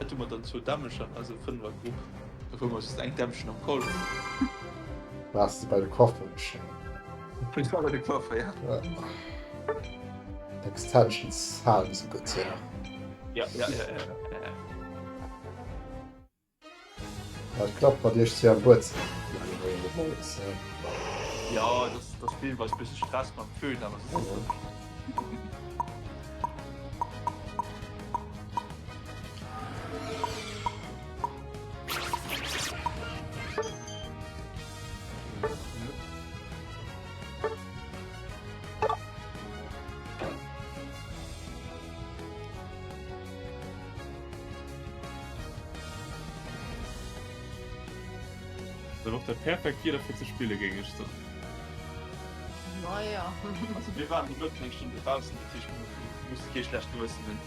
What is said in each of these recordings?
Wat hu mer dann zwou Dämmecher an eisem Fënnefergrupp? Da hu mer just eng Dämmchen am Call. Waars de bei de Coiffer geschéngt? Ech war bei de Coiffer, ja. D'Extensions halen se gutt, ja. Ja, ja, ja, ja. Dat klappt mat iech zwee am Buedzëmmer. Ja, dat ass deelweis bësse Stress mam Föhn, awer soss ass dat. Dat ass och dat perfekt Wieder fir ze spille géing ech soen. Naja. Also mir waren de Mëtten eng Stonn dobaussen, dat heescht mir musse kee schlecht Gewëssen hunn.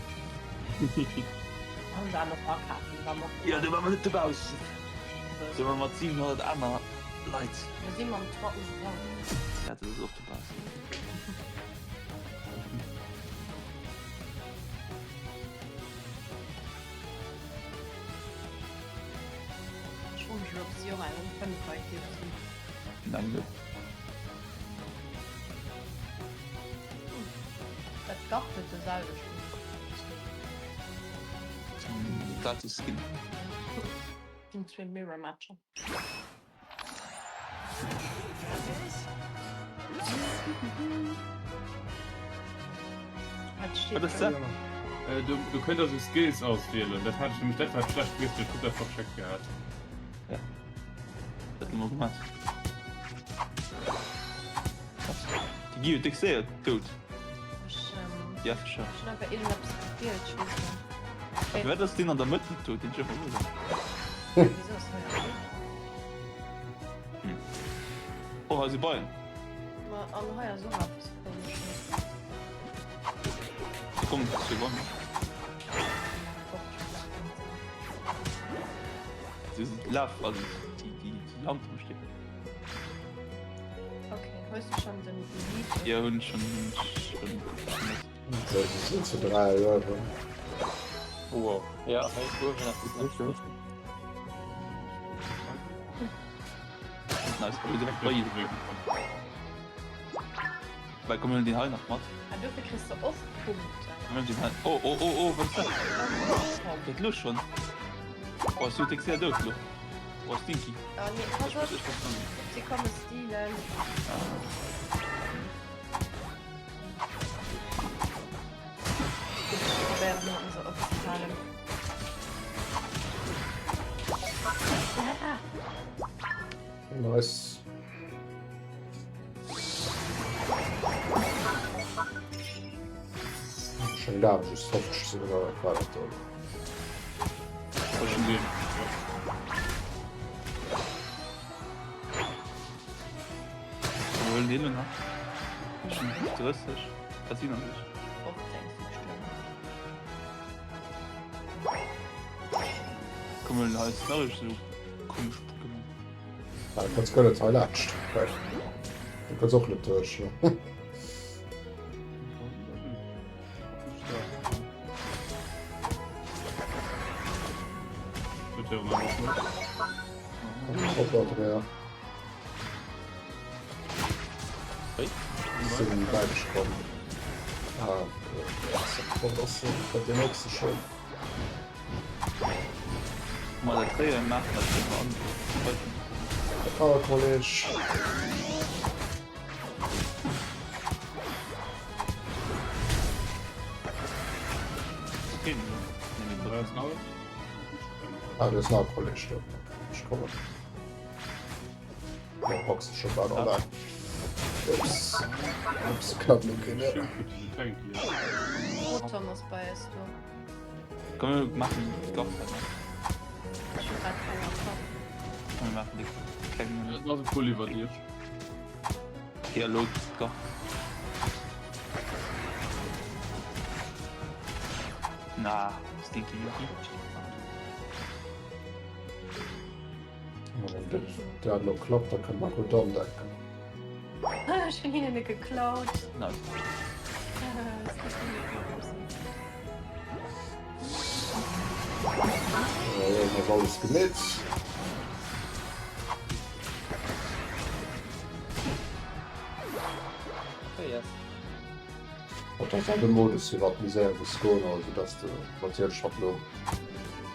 An waren och akafen, do ware mer och Jo, do ware mer net dobaussen. Do ware mer mat 700 aner Leit. Mir si mam Train ugefaangen. Ja, dat ass och dobaussen. Ech froe mech elo, ob si och eng Fënnefeier-Ekipp sinn. Meng net. Dat dach huet de selwechten Skin. Gratis Skin. Sinn zwee Mirror Matcher. Wat ass dat? Du, du könnt also Skills auswielen. Dat hat ech nämlech, dat war schlecht gewiescht, ech hunn dat vercheckt gehat. Ja. Dat hu mer gemaach. Déi gi jo déck séier dout. Ech, ähm, Ja, sicher. ech hunn einfach iergendeppes gefeelt, ech weess net. A firwat ass deen an der Mëtt net dout, deen ech ëmmer uewen? Wieso ass hei e Bild? Hm. Oh, hei si Beien. Ma an hei ass och eppes komesches. Do kommen nach zwee Beien. Si laf, also déi, déi, déi Land um Stéck. Okay, hues du schon den Lead? Ja, hunn schon, schon, schon. So, sie sind zu drei uewen. Wow. Ja, hei uewen ass es net. Nice, oh, direkt bei ihm. Weil kommen wir den hei nach mat? Ah, dofir kriss du och Punkte. Kommen wir den hei. Oh, oh, oh, oh, was ist das? Geht los schon. Oh, ist du sehr dout lo. Oh, stinky. Oh nee, pass op, Ich muss sie komme stealen. Probéieren se opzehalen. Ja. Nice. Schon da just 50 sinn oder wat war dat do? Wou huelen déi elo nach? Ech hunn 30, ah 37. 15 si gestuerwen. Komm mir huelen eis nach esou komesch Pokémon. Ah, du kanns guer net hei laanscht. Geil. Du kanns och net duerch. Ne? Hopp, ja. Sinn bei dech komm. Ah, okay. Das ist der nächste schon. Mal der Tréier maachen dat ëmmer an. Ah, Kolleg. Okay, Ah, du ist nach Kolleg. Ich komme. Ja, box schon bal online. Ups. Ups, knapp lo keen. Rotom ass bei eis do. Komm, mir maachen d'Gard. Ech hu grad keng Attack. Komm, mir maachen déi kleng. Dat ass e puer iwwer Iech. Ja, lo d'Gard. Na, Stinky Winky. Wann dat elo klappt, da kënne mer gutt andecken. Ech hunn hinnen e geklaut. Nice. ass alles gemeet. Okay, yes. Dat ass de Modus fir wat méi séier muss goen, also dass de natierlech wat lo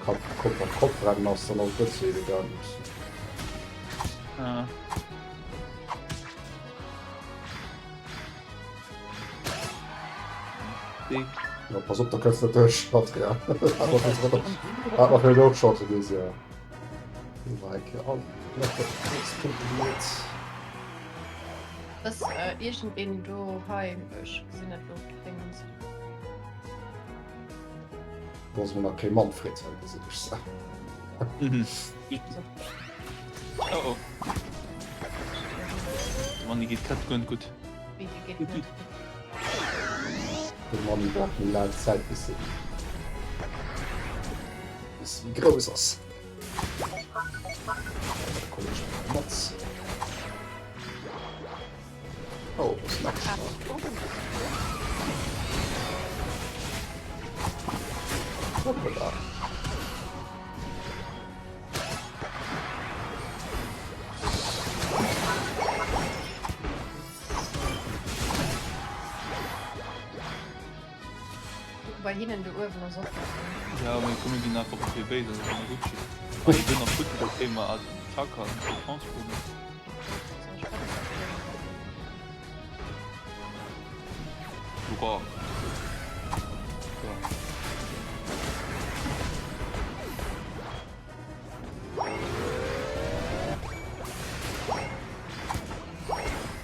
Kapp Kopp an Kopp rennen ass dann och e bëssi evident. Ah. Ja, pass op, da kënns net duerch, Adrian. Hat mer vläicht och Chancen dës Joer. Do war eng Kéier all Punkte gemeet. Ass iergendeen do hei? Ech gesinn net do Dingens. Do ass emol nach kee Manfred hei, gesinn ech se. Oh oh. De Manni geet grad guer net gutt. Wéi dee geet net gutt? De Manni brauch méi laang Zäit bis en bis en grouss ass. Da kommen ech mol mat. Oh, e bëssen Action. Hoppala. Bei hinnen do uewen ass och nach een. Ja, mee komm mir ginn einfach op hir Base, dann ass et Gucci. Ah, déi sinn nach gutt, da kréie mer Attack an Defense-Bonus. Hurra! Ja.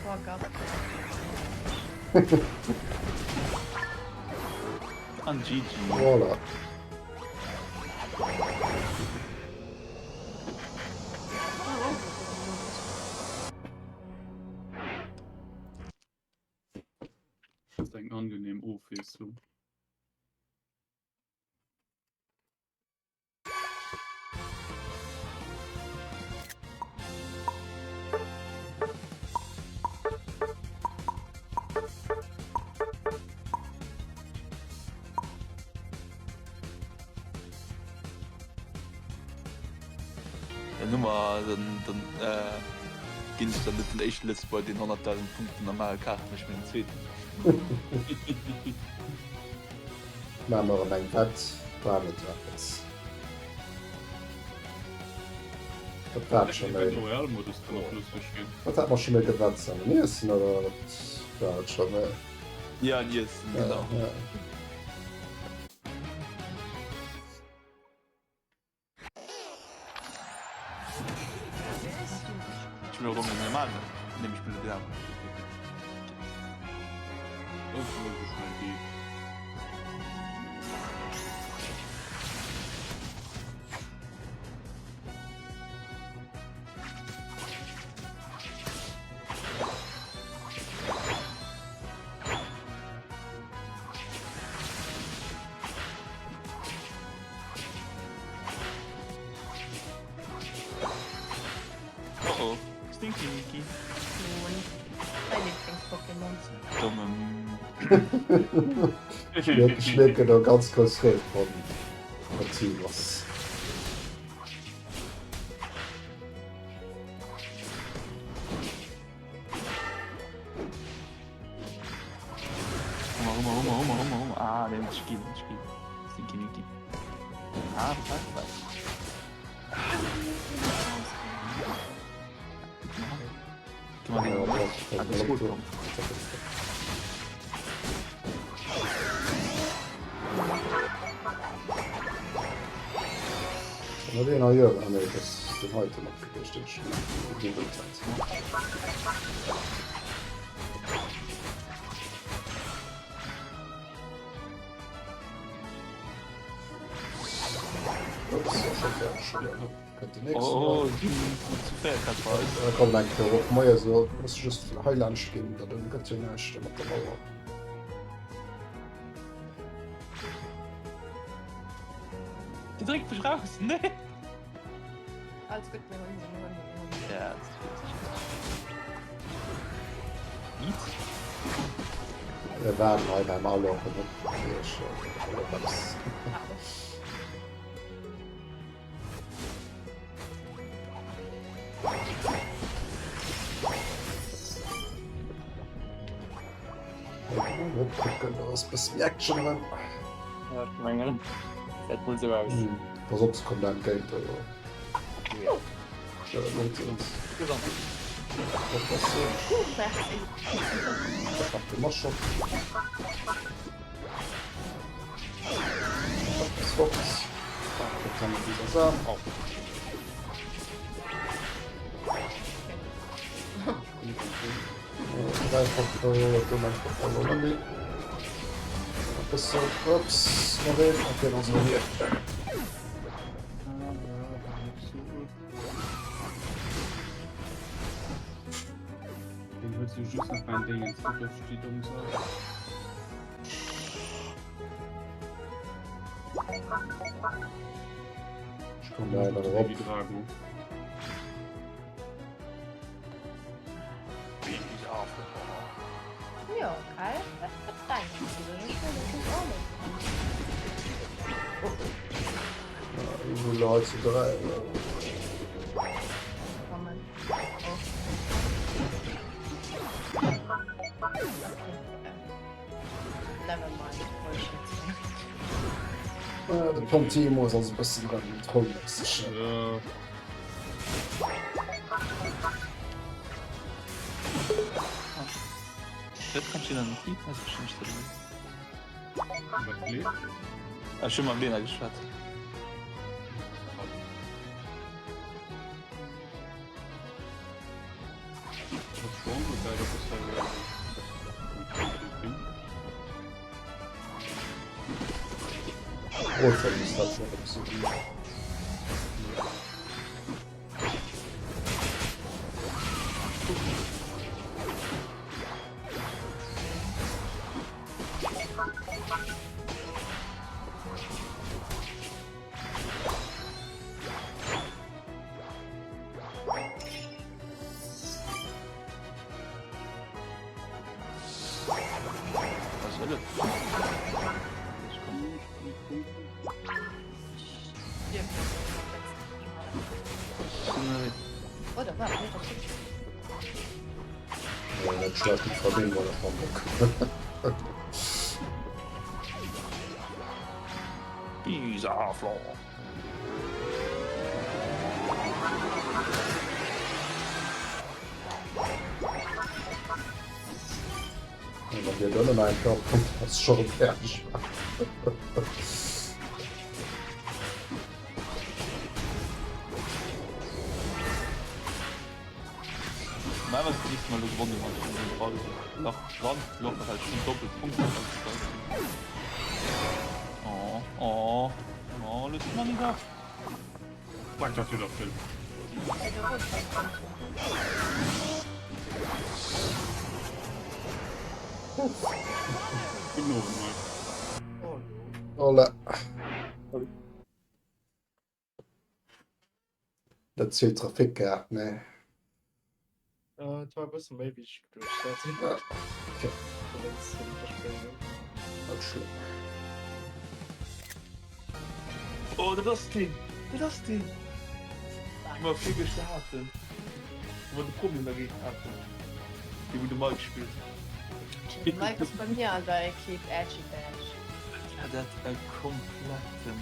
Oh Gott. An GG. Voilà. Das ist eng angenehm Ofwiesslung. Dann hu mer dann dann ginn ech dann net den éischte Lëtzebuerger deen 100.000 Punkten am Mario Kart mécht, mee den zweeten. Maache mer erëm eng Wett, war net eppes. Dat war scho méi. Battle Royale-Modus kann och lustig ginn. Dat hat mer scho méi gewett an den Iessen, oder wat war et scho méi? Ja, an Iessen, genau. Ja, ja. Ech spillen och den normalen, nee ech spillen den aneren. Oh oh, Stinky Mickey. Mäi Lieblings-Pokémon. Domme. Ech mierken do ganz grouss Freed wann dat Team ass. Hummer, Hummer, Hummer, Hummer, Hummer, Hummer. Ah, den hat ginn, hat ginn. Stinky Minky. Ah, fuck, fuck. Gib mal den mit. Ah, das ist gut, komm. Na deen ah jo, ah nee, dat ass den heite mat gewiescht, deen ech gegoogelt hat. Ups, ass scho fäerdeg schon. Kënnt den nächsten. Oh, oh, zu fréi grad bei eis. Da kommt eng Kéier op Moie so, muss just hei laanscht ginn, dat gëtt jo näischt mat der Mauer. Déi dréckt mech raus, nee! Alles gutt, mir hunn se, mir hunn se, mir hunn se. Ja, das ist witzig. Nic? Mir waarden hei beim Alaufen op Iech. Oder eppes. Kucken, ass bëssen méi Action dran. Ja, ech mengen, dat mol sou aus. Hm, pass op, se kommt entgéint, also. Ja. Ja, dat lohnt sich. Oppassen. Merci. Dat macht de Maschok. Fox, Fox. Ah, dat kann man dieser sagen. Oh. Den huet sech just nach beim Dingens gutt, dass ech déi domm Sau. Ich komme leider drauf. Baby Drago. Jo, geil. Dat Leit zu 3. De Pontimo ass also e bëssen erëm d'Roulmesseg. Dat kann ich dann nicht, weiß ich nicht. Ech hun mam Lena geschwat. Was soll das? Net schlecht déi Verbindung mat Hamburg. Bisa Flo. Wann Dir dënnen einfach kommt, ass scho rëm fäerdeg. Mä was nächst Mal gewonnen hat Lach dran Loch halt schon doppelt Punkte Oh oh oh löst man nicht ab. Fuck, dat huet och vill. Gudden Owend, Mike. Hola. Net ze vill Trafic gehat, nee. Äh, et war e bësse méi wéi ech geduecht hat. Ja, okay. Wéinst den Verspéidung. Net schlëmm. Oh, dat ass deen! Dat ass deen, dee mer virgëschter haten, wou mer de Problem dergéint haten, dee wou de Mike spillt. De Mike ass bei mir an der Equipe Edgy Badge. Wat war dat e kompletten.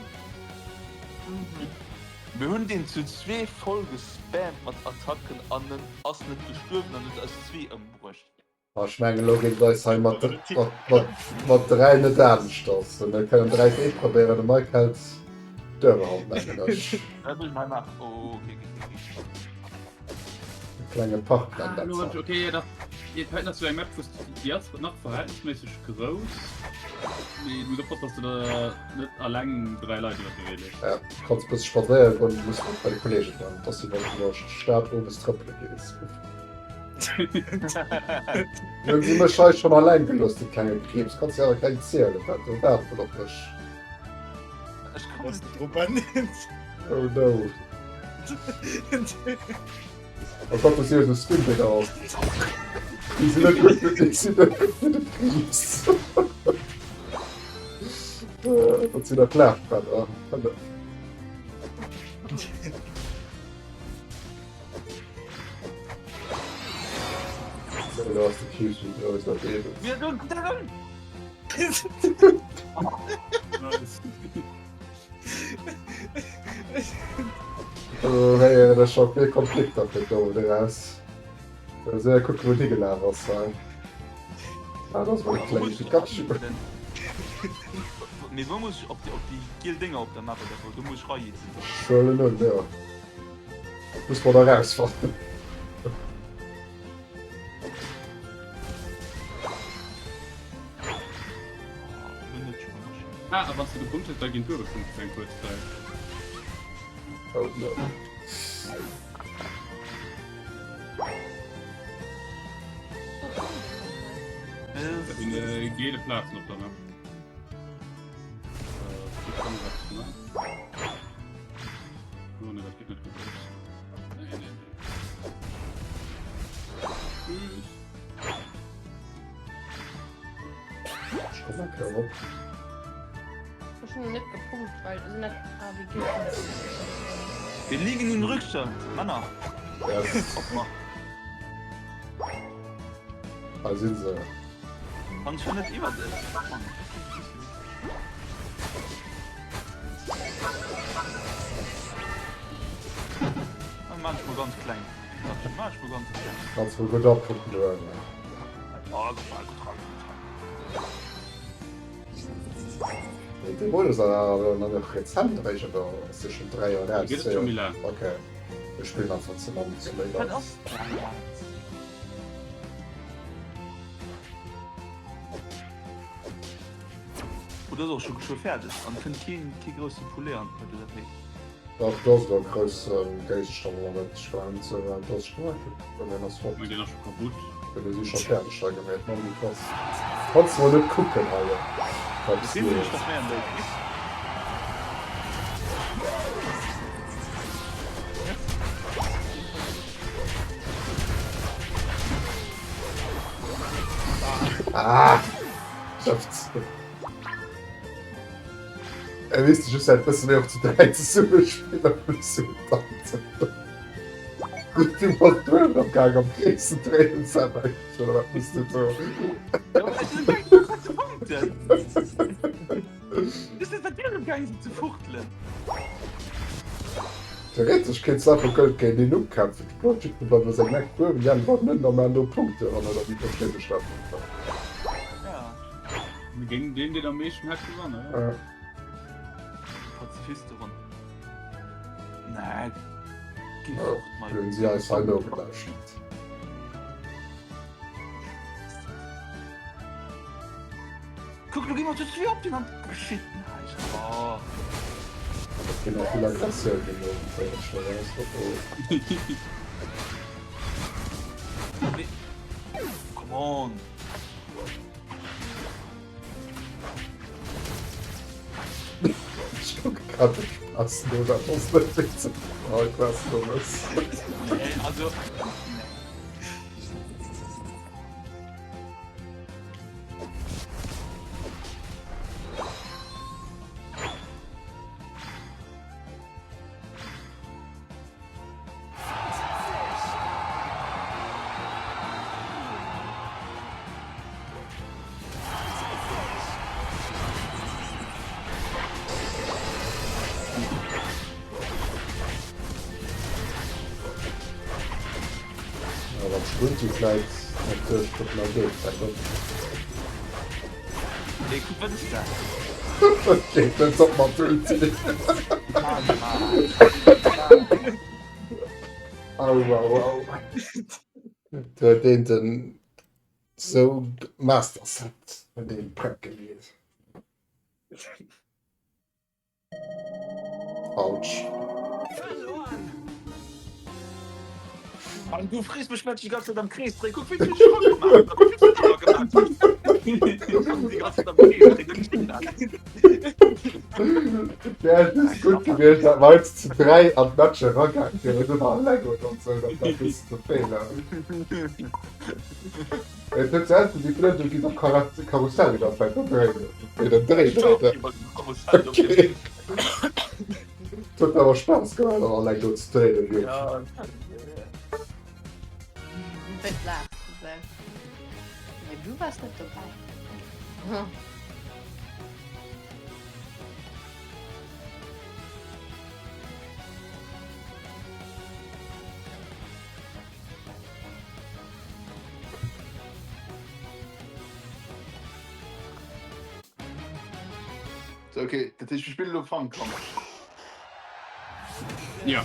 Mir hunn deen zu zwee voll gespammt mat Attacken an en ass net gestuerwen an huet eis zwee ëmbruecht. Ah, ech mengen elo geet et eis hei mat mat 3 net aneschters. Mir kënnen 3 géint probéieren, de Mike hält d'Uewerhand mengen ech. Dat muss ech mei maachen. Oh, okay, okay, okay. E klenge Parkrun Ah, dat lo war. okay, ja, dach. Dir fällt nach zu eng Map, wou déi ass nach verhältnisméisseg grouss. Mee du muss oppassen, dass du da net alleng 3 Leit iwwer de Wee leefs. Ja, du kanns bësse spadséiere goen, du muss net bei de Kollege goen, dass du net duerch d'Stad owes trëppele gees. Lo hunn si mech hei schonn alleng gelooss, de klenge Kriibs. Kanns dir awer keng zielen, wat do waart wëll op mech. Ech kann Bass net. du drop an? Oh no. Oh Gott, do si jo sou Skin-Biller op. Déi sinn net gutt fir, déi sinn net gutt fir de Kriibs. Dat sinn der Lafbänner. Elo ass de Kriibs méi grouss dat deemools. Mir hunn dat un! Nice. Do héieren ech scho vill Konflikter fir do eraus. Séier kucken wou et higelaf ass hei. Ah, dat ass mol e klenge Pikachu. Mee wou muss ech op déi op déi giel Dénger op der Map oder wou? Do muss ech rajitzen. Ech huelen un, jo. Muss mer da rausfannen. Ah, a wann s de gepunkt hues, da ginn d'Uere schonn fir eng kuerz Zäit. Oh no. Dat sinn gele Plazen op der Map. Oh ne, dat geet net gutt aus. Nee, nee, nee. Tschüss. Ech komm eng Kéier erop. Ech hunn net gepumpt, well sinn net ah, wéi geet dat? Wir liegen in Rückstand, Männer. Yes. Opmach. Hei sinn se. Kann schon net iwwer de. Manchmal ganz kleng. Manchmal ganz kleng. Kannst du gutt abpunkten, du. Oh, gut, gut, gut, gut. Dee Modus ass awer elo nach rezent eréischt, oder ass dee schonn 3 Joer Dee gëtt et scho méi laang. Ok, ech spillen einfach ze mann, ze méi Wat laang. ass dat? Oh, dat ass och scho geschwë fäerdeg an kënnt keen kee grousse Poulet an d'Pëtt oder wéi? Dach, do ass elo e grousse Géigestand an der Mëtt, ech war net sou wäit, do ass scho wäit, deen ass fort. Mä deen ass scho kaputt. Jo, déi si scho fäerdeg hei gemeet, Mann, déi Klass. Kanns mol net kucken hei, wat Dofir sinn ech dach méi an der Equipe. Ah! Schafft. E misste just halt bësse méi och zu 3 zesumme spillen plus zu tanzen. Du mat Duerf am Gang am Krees ze dréinen Seb eigentlich, oder wat muss du do? Ja, aber es sind gar zu punkten. Das ist natürlich gar nicht zu fuchtelen. Theoretesch kéints du einfach gëllt géint een ukämpfen. De Project bleift a sengem Eck fueren, déi aner warten net a maachen do Punkte ran, oder wéi versteet ech dat? Ja. Géint deen, deen am meeschten hätt gewannen. Ja. Pazifisteron. Nee. Geh fort, Mann. Hunn si eis hei nogelauschtert. Kuck, lo gi mer zu zwee op den an d'Geschichten hei. Oh. Dat ginn och vill Aggressiounen do, wéi ech scho weess. Oh oh. Nee. Come on. Ech kucke grad de Spaass no, dat ass net witzeg. Oh, ich weiß dummes. Nee, also. Nee. Ja, wann d'Ulti vläit net duerch nach geet, vläit och. Nee, kuck, wat ass dat? Geet net op mat Ulti. Mann, Mann. Au, au, au. Do huet een den sou Master Set huet een prett gemeet. Autsch. Mann, du frees mech wat ech déi ganz Zäit am Krees dréi. Kuck wéi vill ech scho gemaach hunn. Kuck wéi vill ech gemaach hunn. Déi ganz Zäit am Krees dréi, dat steet dat. Wär just gutt gewiescht, dat mer eis zu 3 an d'Match eragaange wieren, net alleng oder sou, dat war e bëssen de Feeler. Et huet se ausgesinn, wéi blöd, du gees am Karussell déi ganz Zäit am dréinen. Wéi den Dréi dréinen. Okay. Et huet awer Spaass gemaach, dann alleng do ze dréinen. Ja. Wéi laachs du sou? waars net dobäi. So, okay, dat heescht, wir spillen elo Fangkampf. Ja.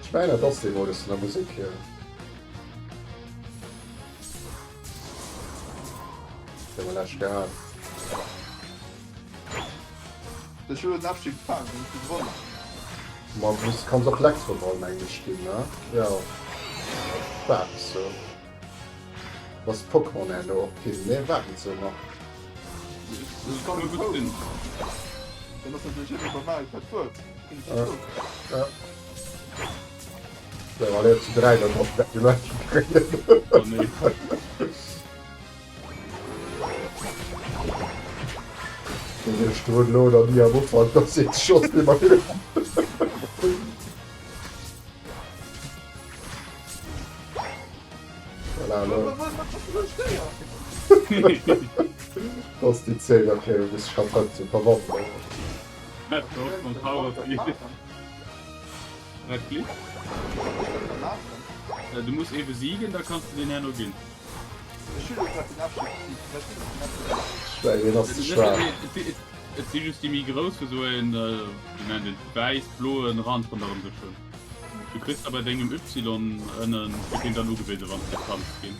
Ech mengen dat ass dee Modus vun der Musek hier. Dee mer lescht gehat. Ech hu den Abstieg gefaangen, hunn ech gewonnen. Ma du kanns och Lectroball mengen ech ginn, ne? Jo. War eppes sou. Bass Pokémon herno och ginn, nee war et sou nach? Das kann gut sinn. Dann ass natierlech ëmmer bei Mario Kart World. Ja. Ja, well zu 3 dann drop die Leute kréien. Oh nee. Ech droen elo oder ni am Ufank, dass ee Schoss dee mer hunn. Voilà, elo. Das ist die 10, okay, du bist schon dran zu verwandeln. Du muss ee besiegen, da kanns du den herno ginn. Schwäin, ass ze schwaach. Et si just déi méi grouss, wou sou en, wéi nennt een, wäiss-bloen Rand ronderëm sech hunn. Du kriss da bei dengem Y ënnen, kritt een dann ugewisen, wann s de kanns ginn.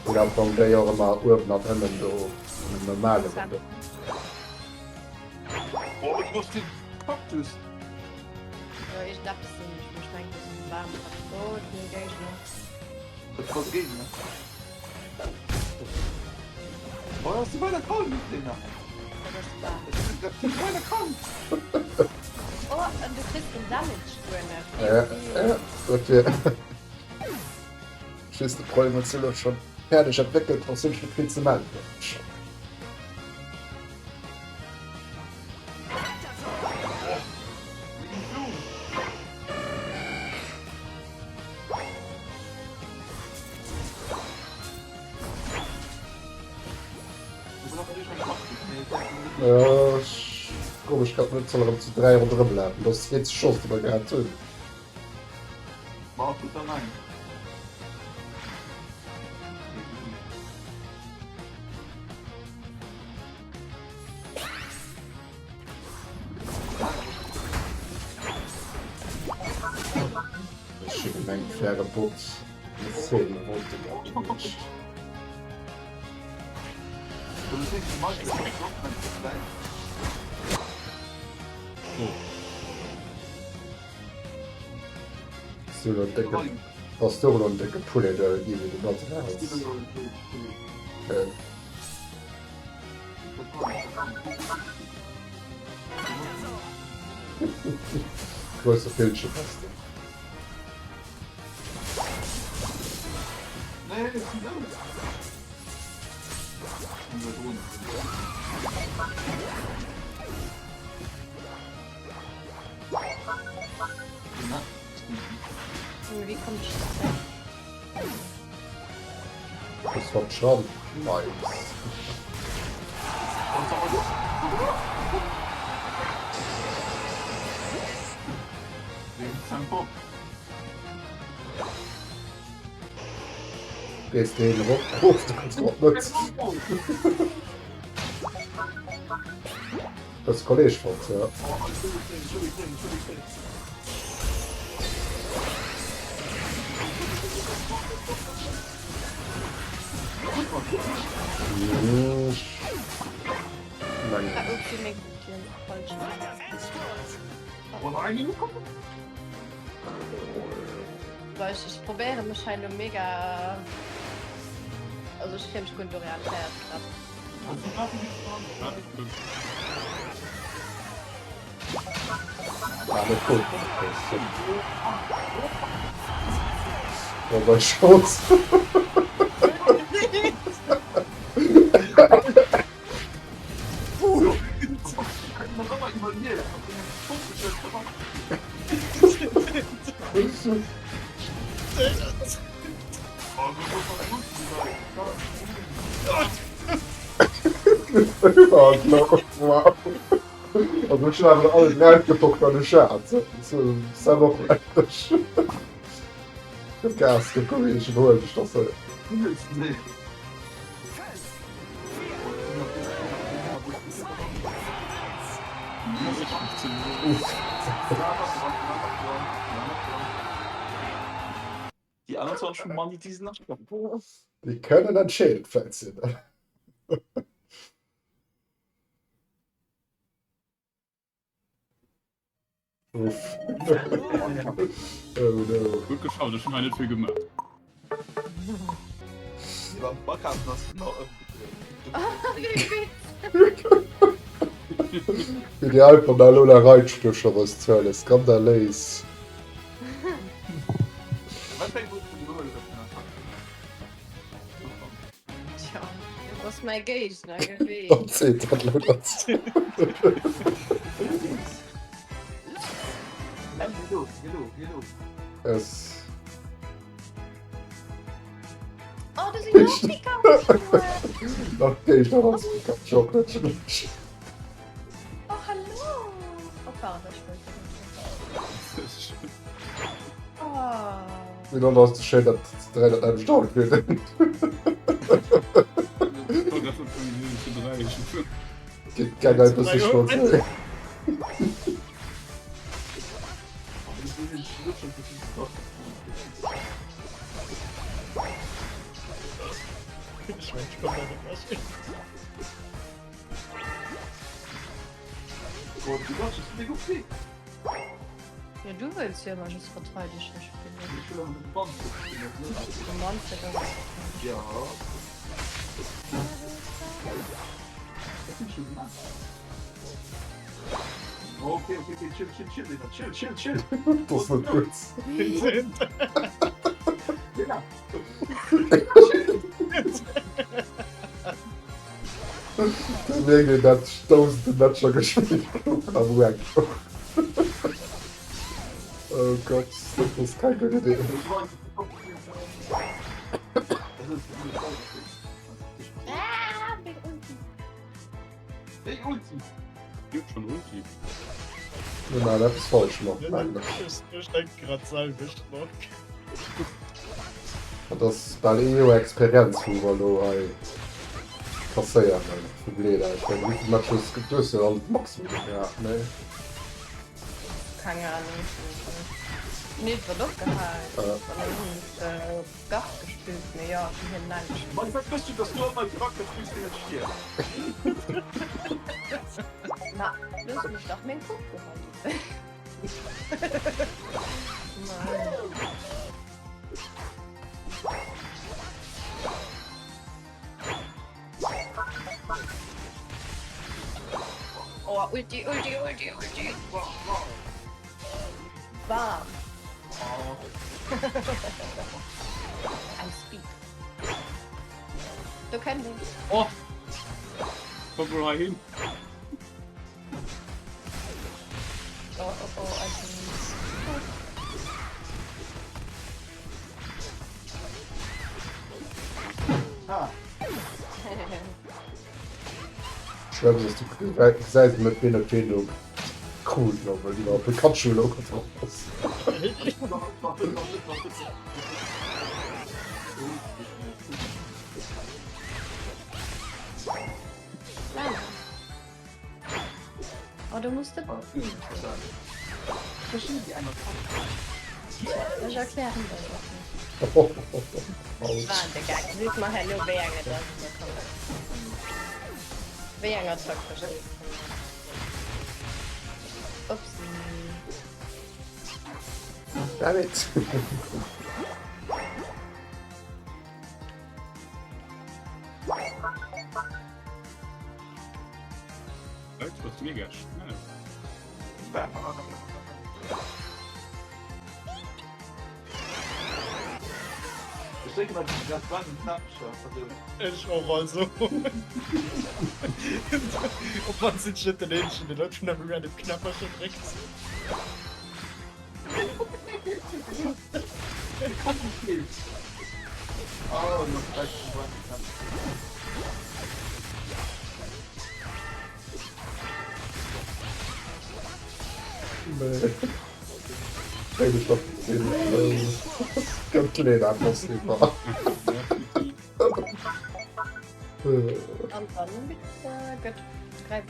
Oder am Fong déi och ëmmer uewen an ënnen do an dem normale Modus. Oh, du bass den Kaktus! Jo, iergendeppes sinn ech, mee ech mengen, dat ass en Bam. Oh, et sinn Géigner. Dat war de Géigner. Oh, dat ass de weider krank, Lena. Dat ass de Bam. Dat ass de weider krank. Oh, an du kriss den Damage guer net. Ja, ja, dat wier. Ech weess, de Problem huet se elo schonn fäerdeg entwéckelt, brauchs du dech net vill ze melden. Ja, ech froe mech grad net, soll erëm zu 3 ronderëm lafen. Dat ass déi eenzeg Chance, déi mer gehat hunn. Ech hu gemengt et wär e Bot, mee 10 wollt e grad nicht. Bass du och elo en décke Poulet duer gi wéi de Bot eraus? Grousse Villche bass de. Wéi kommt ech zréck? Muss wat schran. Nice. Rees de een erop, of du kanns grad net. Hues Kolleg fonnt, ja. Ech probéiere mech hei lo mega, also ech kréie mech guer net orientéiert grad. Ah, net gutt. War bei Chance. Wow. Also ech hunn awer alle 3 gepockt wat ech hat. Sam och endlech. Gëff Gas, gëff Courage, iwwerhuel dech doch sou. Déi 21 vum Manni, déi sinn nach Déi kënnen entscheedend vläit sinn. Uff. Oh no. Gutt geschafft, ech hunn hei net vill gemaach. Beim Bakafen ass genau ëmgedréint. Wéi déi einfach der Lola Reitspëcher eis Zuele, skandaléis. Wat fir eng Buch vun Lola hues du nach? Tja, du bass mäi Géigner gewiescht. Dann seet dat lo dozou. Es. Oh, du sinn och Pikachu! Nach Géigner als Pikachu, och net schlecht. Oh, hallo! Oh, pardon, ech wollt net. Oh. Mee dann ass et schéin, datt ze 3 dat nämmlecht Outfit hunn. Geet geng e bësse schonn. Jo du wëlls jo ëmmer just Verteideger spillen. Ech wëll awer de Manfred spillen. De Manfred ass och Verteideger. Jo. Dat hunn ech jo gemaach. Okay, okay, okay, chill, chill, chill, Lena, chill, chill, chill. Dat ass net gutt. Lena. Da mierkt een dat dausende Matcher gespillt goufen am Rank. Oh Gott, dat ass keng gutt Idee. Ah, meng Ulti. Wéi Ulti? Gëtt schon Ulti. Mir maachen eppes falsch mat, mengen ech. Ech denke grad d'selwecht, Marc. Dat ass bal ee Joer Experienz wou mer elo hei kasséieren vu Bleda. Ech mengen wéivill Match hues du hues jo alt d'Maximum gehat, nee? Keng Ahnung, ech weess net. Mir huet wat opgehal, wann ech hunn Gart gespillt, mee jo, mir hunn laang gespillt. Mann, wat wëss du, dass du an mei Charakter spills deen net stierft? Ma looss mech dach meng Pupp behalten. Oh, Ulti, Ulti, Ulti, Ulti. Bam. I'm speed. Du kennt den. Oh! Komm mol hei hin. Oh, oh, oh, also. Ah. Schwämm ass du gesäis net ween et ween do krut lo well iwwer Pikachu lo getroff ass. Oh, du musst de Ech erklären der dat net. War de Gag. Seet mer herno wéi eng et ass an da kann ech. Wéi eng Attack verstees de net? Upsi. Damn it. Du bist mega schnell. Ech drécken mal déi ganz random Knäppcher. Also, Ech och also. Op wann sinn ech net den eenzegen, deen net vun engem random Knäppercher dréckt. An dann gëtt 3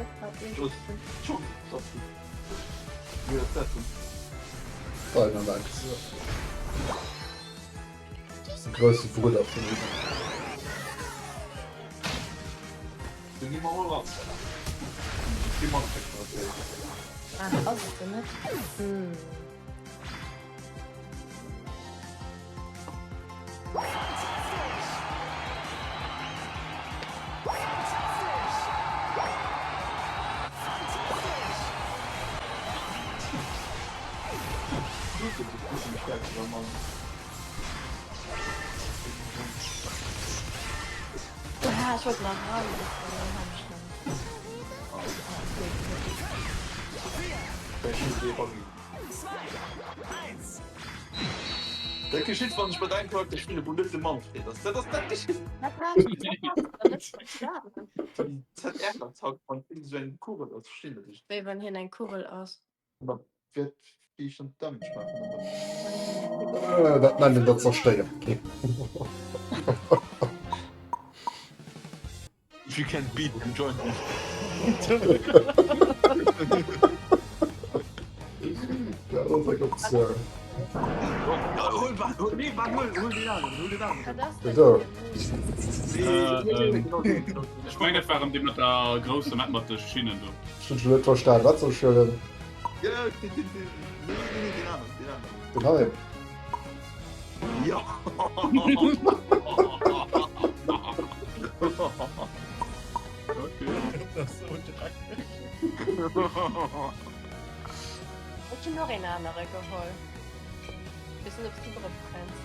Dynamax. De grousse Brudder vun hinne. Ah, ass et net? Hm. Ah, ech wollt nach ran. Dat geschitt wann ech mat engem Charakter spillen wou net de Manfred ass. Dat ass dat geschitt. ZR-Attack wann hien esou eng Kugel ass, verstinn dat ech. Wéi wann hien eng Kugel ass. Ma wäert wéi ech dann Damage maachen oder? Dat nennen dat zerstéiert. If you can't beat them, join them. Dat ass eng Optioun. Hol, hol, nee, hol, hol den aneren, hol den aneren. Wat ass dat Wieso? fir e Move? Äh, ähm, ech meng dat war erëm dee mat der grousser Map mat de Schinnen do. Ech hunn schon net verstan, wat soll ech huelen? Ja, den, den, den, nee, nee, nee, den aneren, den aneren. Den hei. Ja. Okay. Dat ass sou dreckeg. Ech hunn och een anere geholl. Weess net, ob s du drop kënns.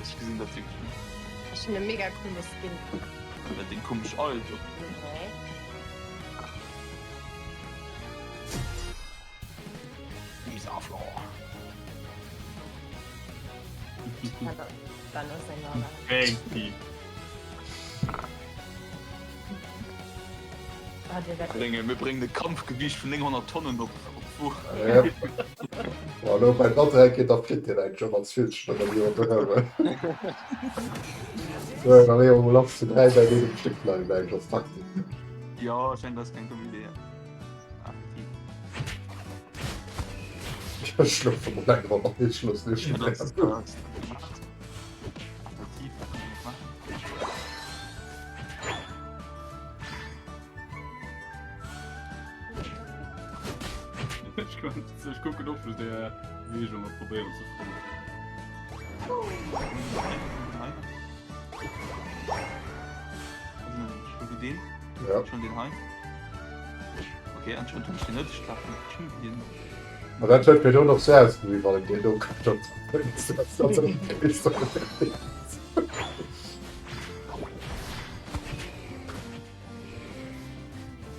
Ech gesinn dat wierklech net. Ech hunn e mega coole Skin. Wat deng komesch Eil do? Nee. Isaflor. Brénge mir bréngen e Kampfgewiicht vun 900 Tonnen op d'Wo. Boah, elo bei Batterie geet da flitt deen eng Job als Villchen oder wéi ronderëm. So, dann leeë mer mol lass zu 3 bei deem Stéck bleiwen, mengen ech als Taktik. Jo, ech mengen dat ass keng domm Idee. Effektiv. Ech schlofe mol eng Ronn an ech loossen iech Ja, méi. dat ass effektiv, dat kann een och maachen. Ech kucken och just där Beweegung a probéieren ze fannen. Den? Ja. Schon den hei? Okay, anscheinend hunn ech den net. Ech glaub, den Champion. Ma dat huet mir do nach sou ausgesinn, wann een deen do kuckt.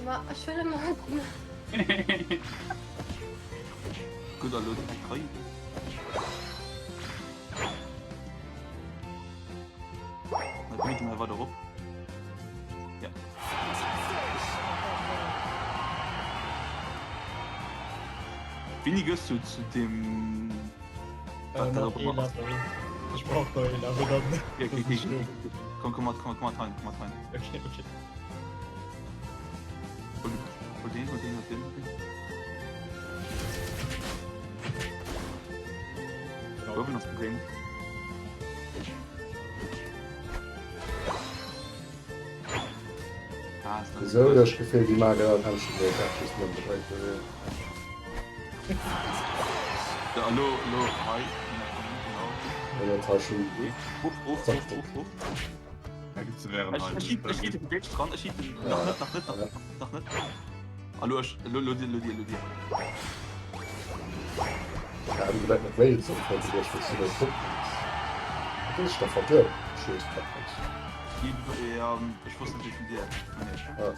Ma ech wëll ëmmer. Gutt, a lo direkt hei. Dat mécht hei weider op. Ja. Wéini gëss du zu dem Äh, nach ee Level. Ech brauch nach ee Level dann. Okay, okay, okay. Komm, komm mat, komm, komm mat rein, komm mat rein. Okay, okay. Hol, hol den, hol den, hol den, hol den. Uewen ass Problem. Ah, ist das Wieso huet ech d'Gefill, déi maachen dat Händchen do dat just nëmmen bedréit beweegen. So, elo, elo, hei. Genau. Well dat hei schon Ruf, ruf, ruf, ruf, ruf. Da gibt's während Ech, ech, ech, ech, ech, dran, ech, nach net, nach net, nach net, nach net. Hallo, ech, lo, lo, lo, dir, lo, dir. Ja, du direkt mat Wales op, falls du dech wëlls du dat kucken. Dat ass doch verduerf, Schluss, Patrick. Ja, ech wosst net, wéi vun dir. Ah.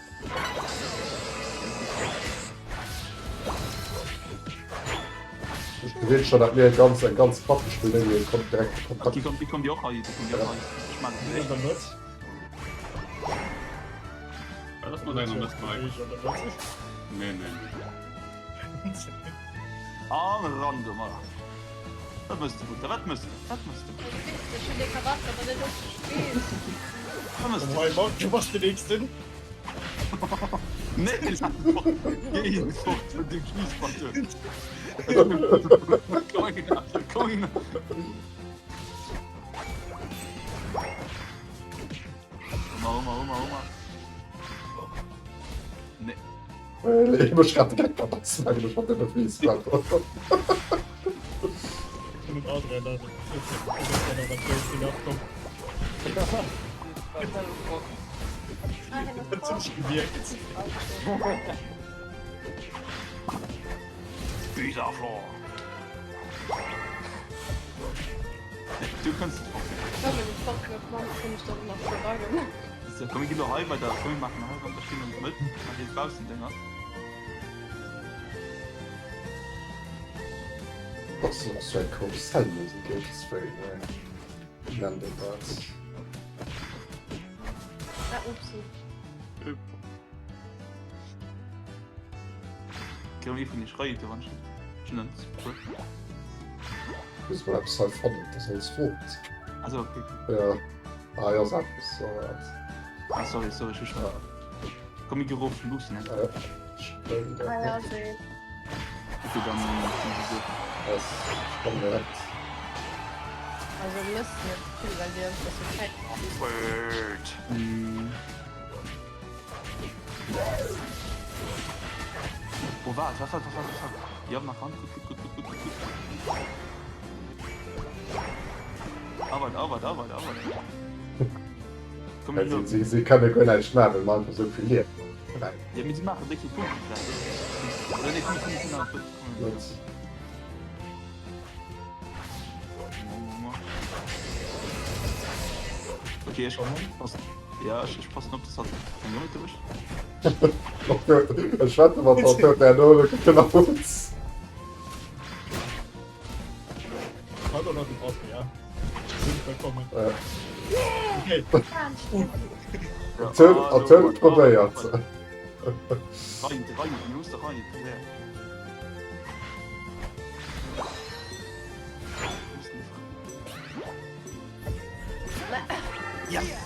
Ech gesinn schon dat mir ganz eng ganz Partie spillen ouni en kon direkte Kontakt. Déi kommt, déi kommt déi och hei, déi kommt déi och hei. Ech man Sinn an der Mëtt. Wat ass mat denger Mëtt Mike? Nee, nee, nee. An ran domadder. Wat mëss de Butter? Wat mëss de? Wat mëss de? Ech hunn dee Charakter nach net oft gespillt. Wat mëss de? Hoi Marc, du bass den nächsten. Nee, lass fort. Géi fort vun dem Schliessband do. Komm hin, komm hin. Hummer, hummer, hummer, hummer. Nee. Ech mech grad direkt mat der Smack ech mat dem Fließband. Mit Adrian da. Bisa Floor. Du kannst So, komm, wir gehen doch hei weiter. Komm, wir machen hei weiter. Stehen uns mit. An den Bausendinger. Was ass so eng Karussellmusek iergendswéi, ne? Nennt een dat. Ah, upsi. Komm, ee vun iech reie do wann schon dann Muss mal eppes hei fannen, dat ass alles fort. Also okay. Ja. Ah ja, ass eppes. So, ja. Ah, sorry, sorry, ich ja. Komm, ich gerufen, luussen. Ja. Ich Ah ja, seet. Okay, dann Es komm direkt. Also mësst net vill, well dir einfach so Zäit Word. Mm. Oh, warte, warte, warte, warte, warte. Ja, mach an. Gut, gut, gut, gut, gut, gut, gut. Arbeit, Arbeit, Arbeit, Arbeit. Komm, Ja, wir sie, sie, sie kann guer näischt maachen, well mer einfach sou vill Liewen hunn. Ja, mee si maachen déck vill Punkte grad. Oder nee, komm, komm, komm, komm, komm. Gut. Okay, ech passen. Ja, ech, ech passen op, dass hat eng Minute erwischt. Ech wette mat der huet der no geklaut. Hat auch noch den Adria. Sind willkommen. Äh. Okay. At huet probéiert. Rein, rein, du musst da rein. Ja. Ja.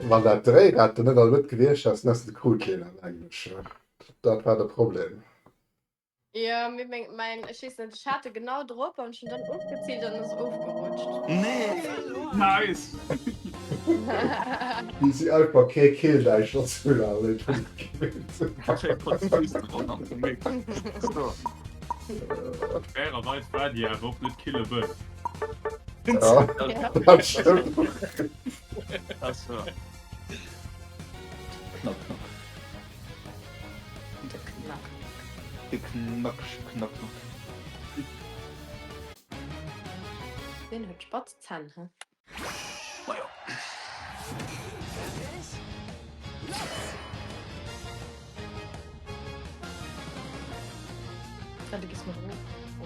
Wann dat Dréirad net an der Mëtt gewiescht ass, dann häss de de Krut keen an Englesch. Dat war de Problem. Jo, mee meng, mäin, ech weess net, ech hat e genau drop an ech hunn dann ofgeziilt an ass ofgerutscht. Nee! Nice! Wéi si einfach kee Keelläischer zu Fairerweis war déi awer och net killable. Ja, dat stëmmt. Das war. Knack, knack. Der Knack. De Knack, knack, knack. Deen huet spatz Zänn, he? Majo. Ah, du gehst mal hoch. Oh.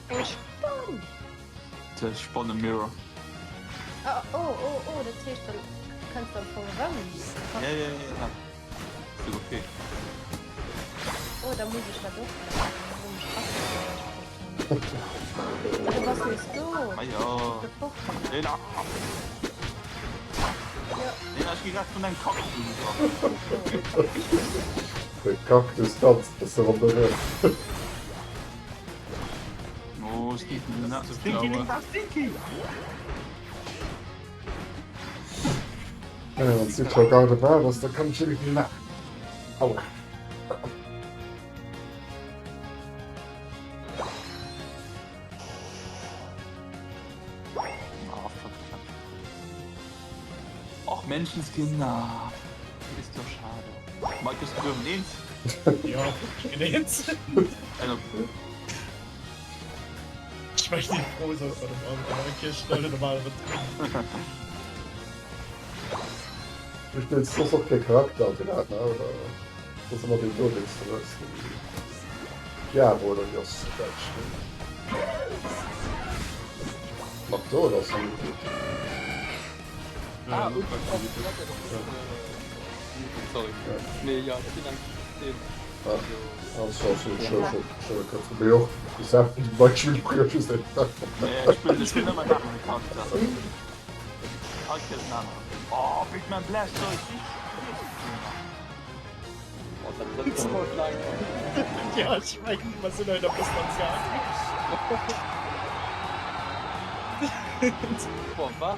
Eng Spann! Dat Spanne Mirror. Oh, oh, oh, oh, dat heescht dann kënns de am Fong erëm. Ja, ja, ja, ja. Ist okay. Oh, da muss ech dat och maachen. Warum ech Ratten Du bass nees do. Ah ja. Lena. Ja. Lena, ech gi grad vun engem Kaktus ugegraff. De Cactus danzt bësse ronderëm. Oh, Stinky, Stinky, Stinky! Wann s du scho Gardevoir bass, da kann ech net méi vill maachen. Aua. Och Menschenskinder. Ist doch schade. Mike, bist du dürfen eens? Ja, ich bin eens. Also, Ich möchte nicht froh sein, bei dem anderen. Okay, schnell normal. Du spillst soss och kee Charakter an den ne? Oder ass ëmmer deen do, deen s de hues? Diabo oder wéi ass dat däitsch? Mat do oder ass dat net? Ah, okay. Sorry. Nee, ja, ich bin eigentlich den. Ah, also, also, schon, schon, schon, kannst du mir och Beispiel Nee, ich spiel, ich spiel ëmmer en anere Charakter. All Kéiers en aneren. Oh, Big Man Blast, sorry. Ja, ich mein, wir sind heute ein bisschen am Jagen. Boah, was?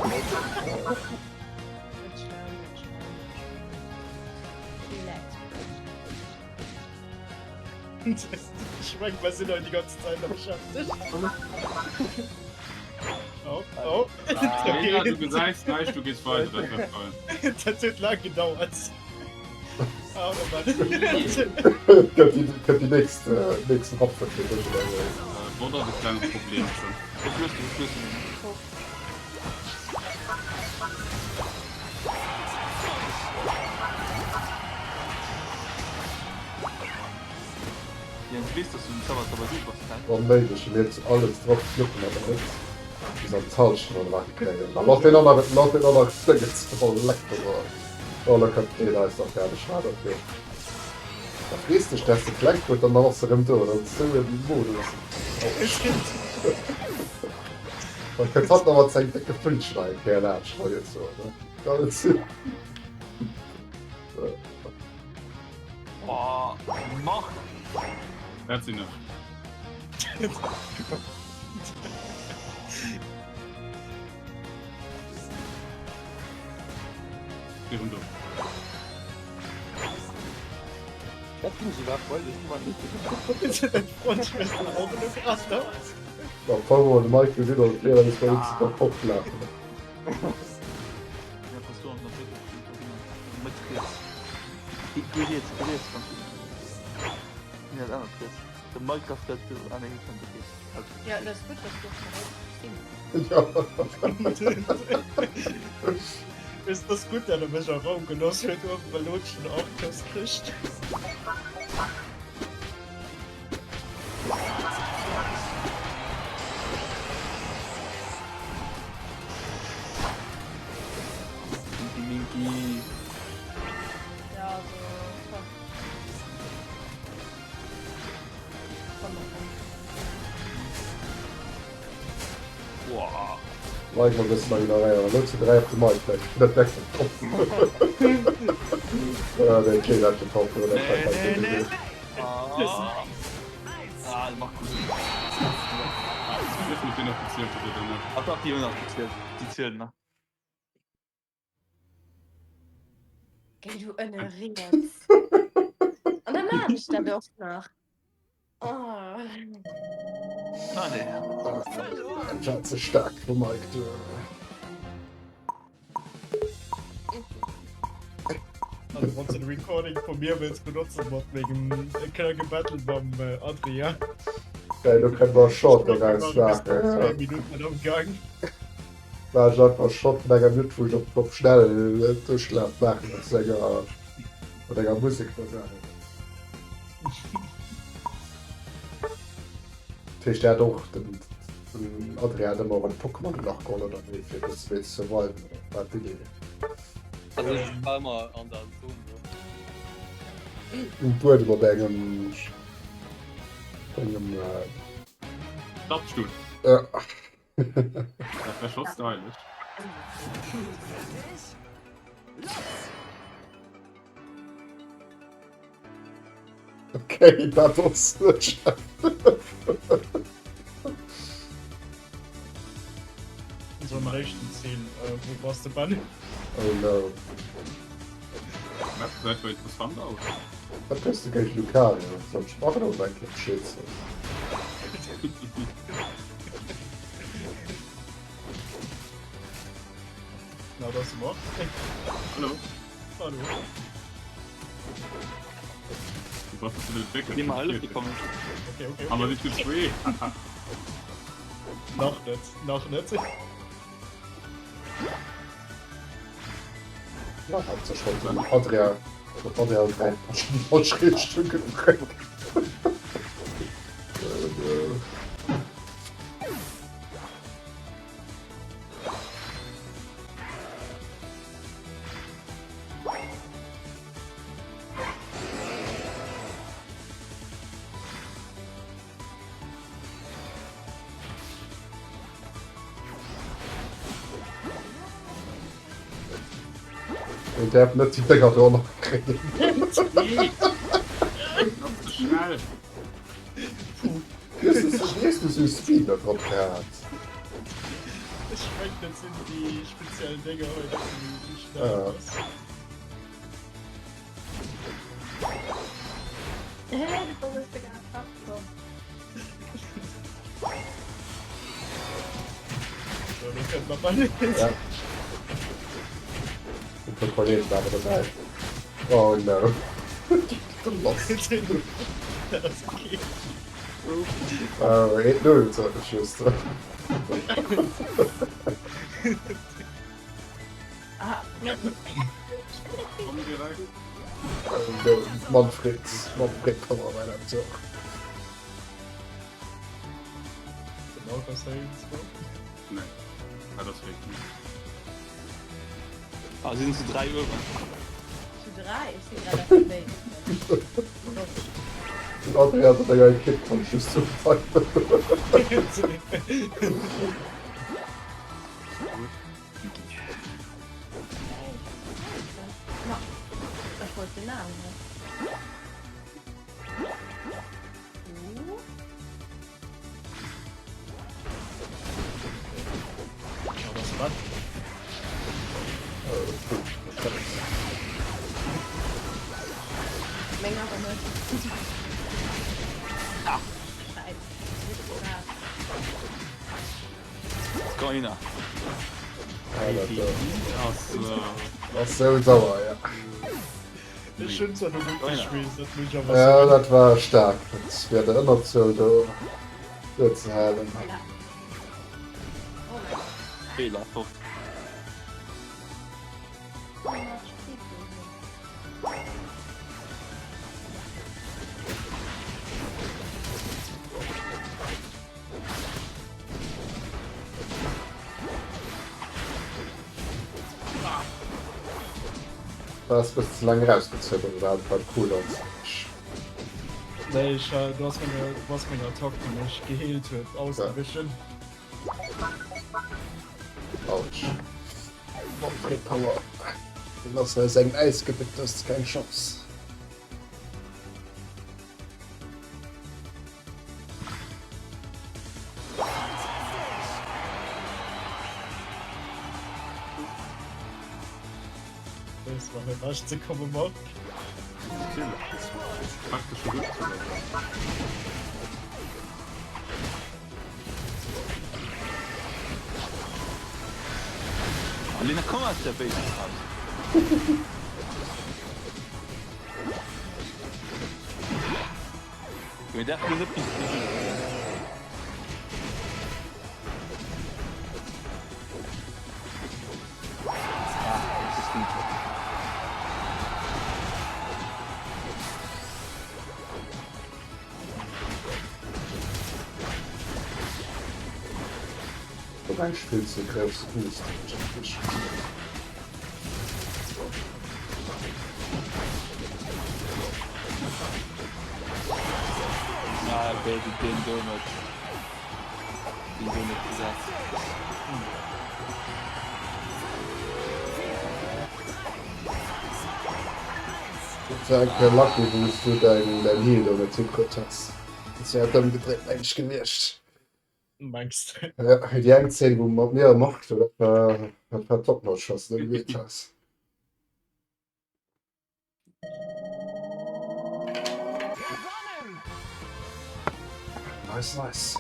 Net schlau, net schlau, net schlau. Relax, Bro. Ich mein, wir sind heute die ganze Zeit am beschäftigt. Oh, oh. Lena, du gesäis näischt, du gees weider, dat wär fein. Dat huet laang gedauert. Oh, Mann. Kënnt déi nächst, nächsten Hopfen fir dech oder wéi? Bot ass e klengt Problemchen. Ech lues den, ech lues den. Jens, weess dass du den Zauber bass, ne? Onméiglech, mir zu alles drop fluppen awer net bis an d'Halschent an Wacke kréien. Da lass deen anere, lass deen anere Sténgens voll leck do. Oh, da kënnt deen eis nach gar nicht schade, okay. Da frees dech, dass de kleng huet, dann ass se rëm do. Dat ass esou en Modus. Da kënnt hatt nach mat sengem décke Füllchen eng Kéier laanscht, hei jetzt so, ne? Dat ass Oh, Marc! Dat sinn ech. Virun do. Dat finn ech iwwerhaapt voll, dat man nicht. Da fange mer de Mike gesinn an d'Lea is bei uns kappott lafen. Ja, pass du an der Mëtt. Mëtt riets. Geh riets, geh riets, ganz gut. Nee, dat anert riets. De Minecraft dat du ah nee, kënnt okay. Ja, dat ass gutt, dass du verréit sinn. Ist das gut, dat e mech a Raum geloss huet, uewen well Lotschen och Kuss kricht. Minky Minky. Ja, also, komm. Komm mal rum. Boah. Like mal bëssen ignoréieren. Lo zu 3 op de Mike vläicht. Net weg vom Kopf. Ja, der Klee hat den Kopf, oder? Nee, nee, nee. Ah, ah, mach gut. Ah, ech muss den nach gezielt oder net? Ach dach, déi hunn nach gezielt. Déi zielen nach. Géi du ënne riets. An dann maan ech dat och nach. Oh. Ah, nee. Dat war ze staark vum Mike, du. Also wann du de Recording vu mir wëlls benotzen mat mengem klenge Battle mam Adrien. Geil, do kënne mer e Short doraus maachen. Minuten am Gang. War ech einfach Short vun enger Minutt, wou ech op op schnell Duerchlaf maachen mat senger mat enger Musek da Saachen. Dat heescht, der hat och den den Adrien hat ëmmer och en Pokémon nach geholl oder wéi fir e bësse méi ze surviven oder war d'Idee? Also ech war ëmmer an der Zone do. Um Buedem op engem engem äh, Klappstuhl. Ja. Dat wär scho stylisch. Okay, dat ass net schlecht. So am éischten Zeen, wou bass de Ben? Oh no. Map gesäit zwar interessant aus. Wat hues de géint Lucario? Soll ech och elo eng Kéier Bescheed soen? Na, da ass de Marc. Hallo. Hallo. Du bass zu den Deckel. Déi mer hëllef gekommen. Okay, okay, Aber okay. nicht zu spät. Nach net, nach net. Ja, haaptsächlech wollt den Adrian, den Adrian 3 falsch Richtung gedréckt. Een däerf net déi Dénger do nach kréien. Nee. Nach ze schnell. Wéi hues du sou Speed da drop gehat? Ech mengen dat sinn déi speziell Dénger hei, dat sinn déi schnell ass. So, lo kënnt nach mal Ja. E puer Kollegen awer dobäi. Oh no. Dat ass okay. Oh, eent Null, sot ech just. Komm direkt. Manfred, Manfred komm op meiner Tour. Genau, was hei zwar. Nee. Ah, das fake news. Ah, si sinn zu 3 uewen. Zu 3? Ech sinn grad auf dem Weg. Den André hat enger Ekipp kann ich just so pfeifen. Ma, ech wollt den Namen net. Uh. Ja, was wat? Meng awer net. Ah! Scheiss. Nicht Goiner. Ass sou sauer, ja. Ech hunn zwar no gutt geschweesst, dat muss ich awer Ja, soen. dat war staark. Dat wär der Ënnerzuel do duerzehalen. Feeler fort. War es bëssen ze laang erausgezögert oder hat war cool an sech? Nee, ech, du has menge, du bass menger Attack, déi mech geheelt huet, ausgewichen. Autsch. Manfred Power. Den ass aus engem Äisgebitt, do hues de keng Chance. Wéis mer ewech ze komme Marc. Natierlech, dat ass praktesche Rückzug. Alina, komm aus der Base raus. Mir därfen nur net bis zu Op eng vill ze grouss Boost. Ah, okay, den do net. Den do net gesat. Et war eng Kéier lucky wou s du däin däin Heal do net hikruet hues. Soss wär et ëmgedréit meng ech gewiescht. Mengs de? Ja, déi eng Zeen wou mat mir am Marc do, dat war dat war top notch was du do gemeet hues. Nice, nice.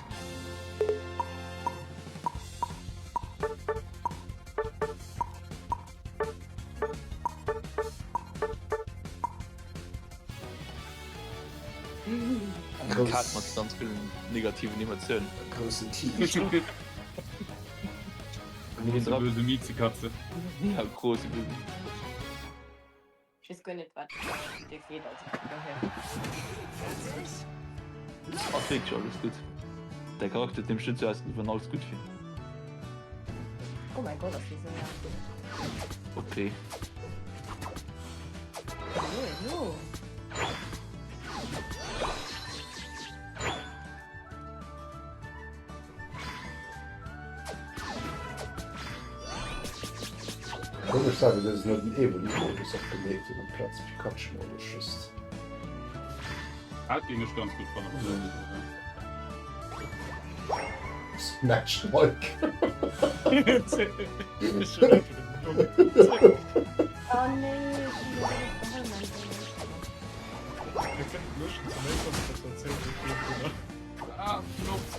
Eng Kaart mat ganz villen negativen Emotiounen. Groussen Tiger. Große böse Miezekatze. Ja, große böse Miezekatze. Ech weess guer net wat dir geet, also vun dohier. Ass wierklech alles gutt. Däi Charakter huet nämlech net sou aus, wéi wann alles gutt wier. Oh mäi Gott, ass déi séier. Ok. Hallo, hallo. Komesch Saach, wéi se net den Evoli-Modus och gemeet hunn amplaz Pikachu-Modus just. Dat géing ech ganz gutt fannen, wann dat esou wär. Smash Mike. Oh nee, ech hunn dee net geholl, mein Gott. Ah, Flucht.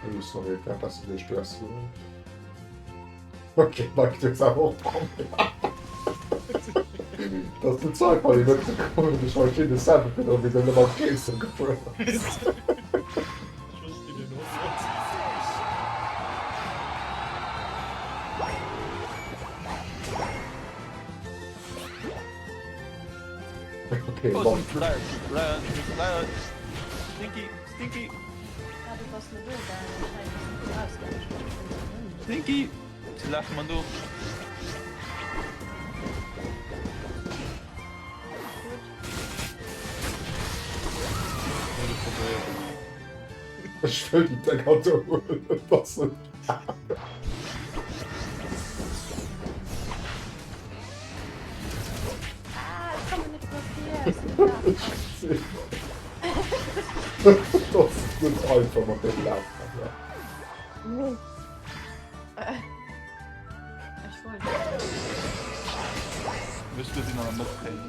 Oh, sorry, ich dachte, dass du dich du Okay, Mike, du hast aber auch Probleme. Das ist die Zeit, weil ich nicht gekommen bin. Ich war schön, das selber bin, und wir sind immer Käse gefahren. Okay, Oh, bon. Flyer, Flyer, Flyer. Stinky, stinky. Ah, du bass net do, well anscheinend bass du gutt ausgelutscht. Stinky! Ze lafen man do. Ech wëll déi Denger do huelen, et ass net. Ah, ech komme net no vir, ech sinn net da. Et ass net einfach mat deem Lafen. Nee. Ech wollt. Mech gesinn an der Mëtt kréien.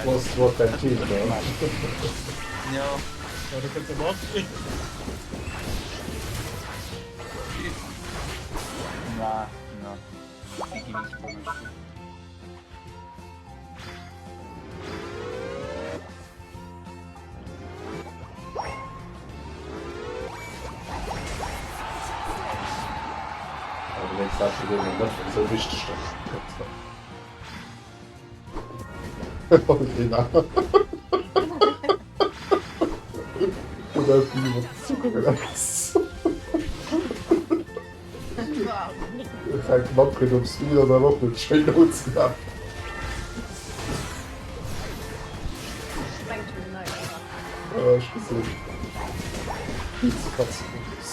Was war dein Team da? Ja. Ja, du kannst aber abgehen. Na, na. Die gehen nicht komisch. Aber wéi gesagt, wir gehen net esou wichteg dann. Oder Fängt Manfred um Stream an der Woche schéin unzelafen. Ja, ech gesinn. Katzenmodus.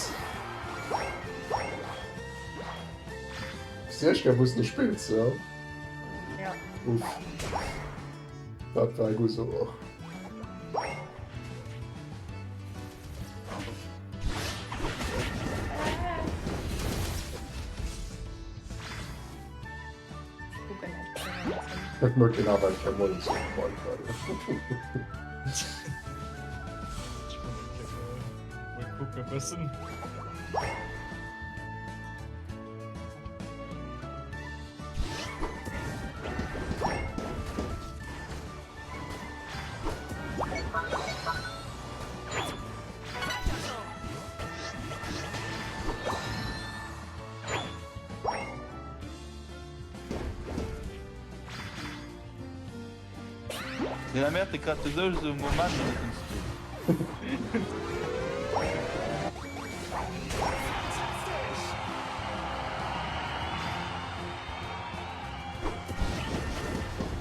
Sehr gern, wou du spills, ja? Ja. Uff. Dat war gut so och. Dat mögt den awer eng Kéier moies op Mol kucke bëssen. Den Amerte grad esou esou Moment an net den Stream.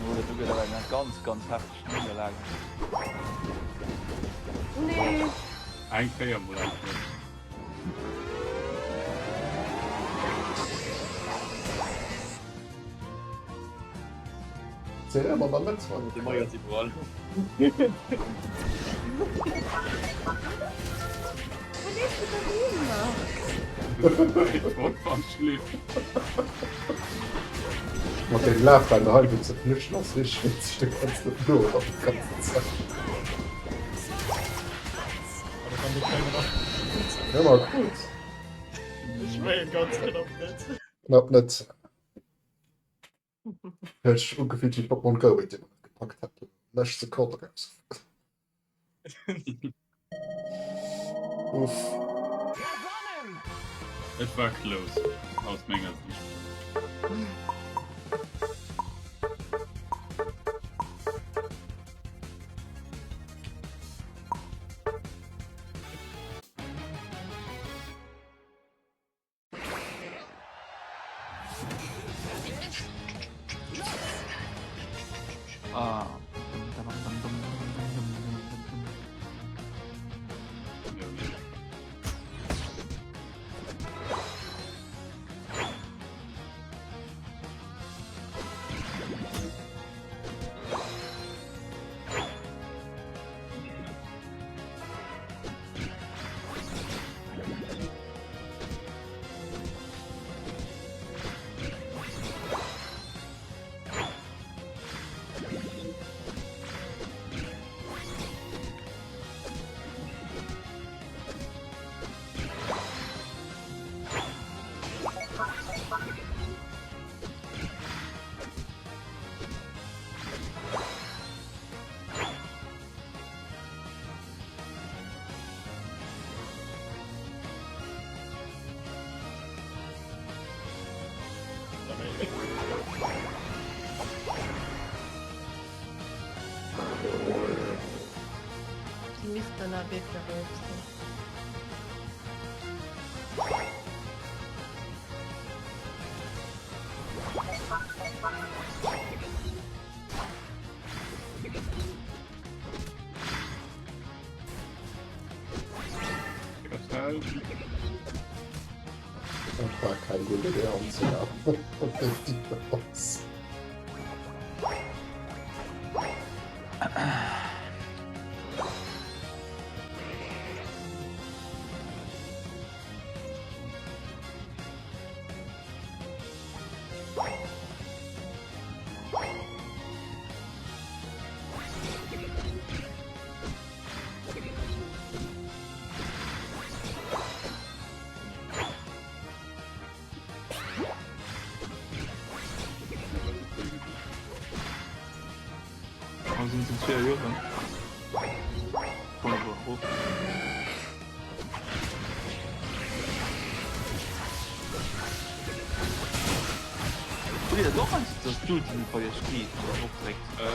Oh, dat do gëtt awer eng ganz ganz hefteg Nidderlag. Nee. Eng Kéier mol eng Kéier. Sinn ëmmer der Mëtt dran. De Mei ass iwwerall. Wou leefs du dann hin nach? Mat deem Lafband hei fir ze flüchten ass richteg witzeg, du kanns net nolafen déi ganze Zäit. Ja, ma gutt. Ech mengen ganz knapp net. Knapp net. Huet sech ugefillt wéi Pokémon Go, wéi déi mer dat gepackt haten. Lescht Sekonn eraus. Uff. Et war close, aus menger Sicht. Ah. Si misst ënnerwee fir erof sinn. Dat war keng gutt Idee anzelafen. Definitiv.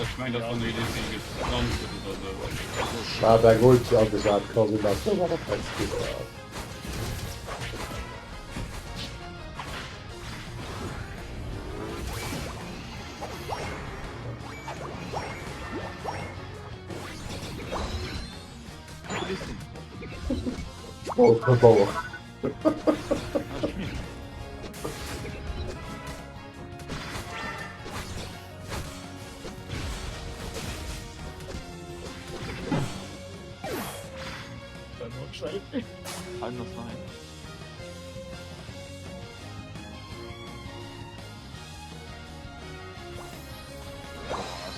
Ech mengen dat wann ee dee gestunt huet oder sou. Ech hat eng Ulti agesat, ka sinn dat domadder vläicht ze dinn hat. Ech wollt e Bauer.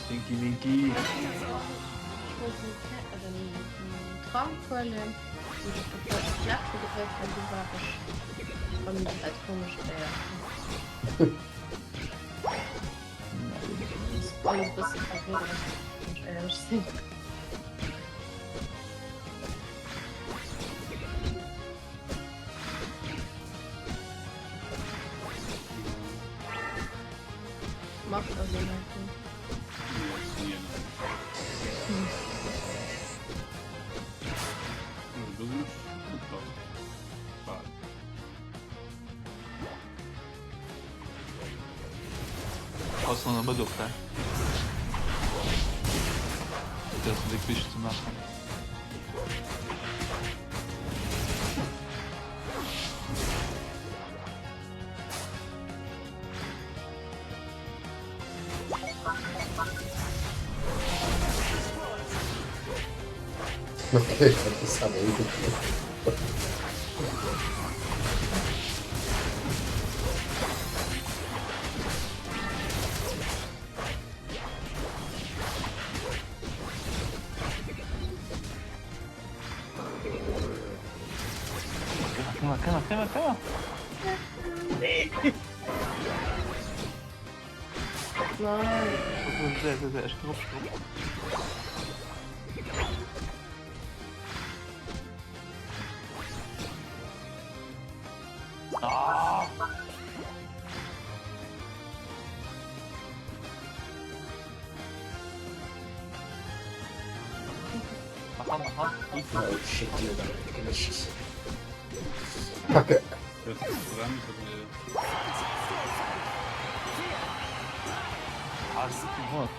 Stinky Minky. Ech wollt den Trank huelen, hunn ech de falsche Knäppche gedréckt an du war ech an als komesch Déier. Alles bësse verwirrend, wann ech éierlech sinn. Macht also net. Do sinn ech gutt platt. Bal. Pass an der Mëtt op, hä? Dat ass wierklech wichteg ze maachen. Okay, dat ass awer irgendwie. Komm mal, komm mal, komm mal, komm mal. Nein. Sehr, sehr, sehr, ich bin drauf, ich bin drauf. Ah! Mach an, mach an. Oh shit, Junge. Kacke. Das ist Bremse, nee. Ah, das ist ein Hunger.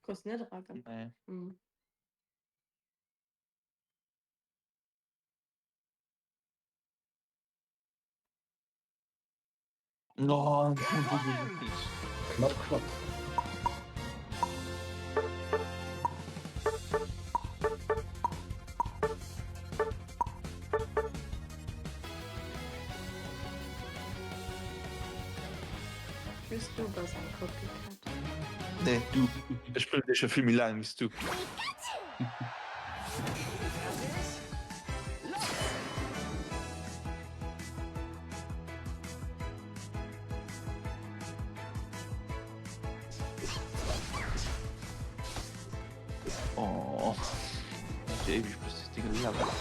Koss net era gell? Nee. Mm. No, Knapp, knapp. Just du bass eng Copycat. Nee, du. Ech spillen dee scho vill méi laang wéi s du. Oh. Dat wier éiweg bis dat Ding levelt.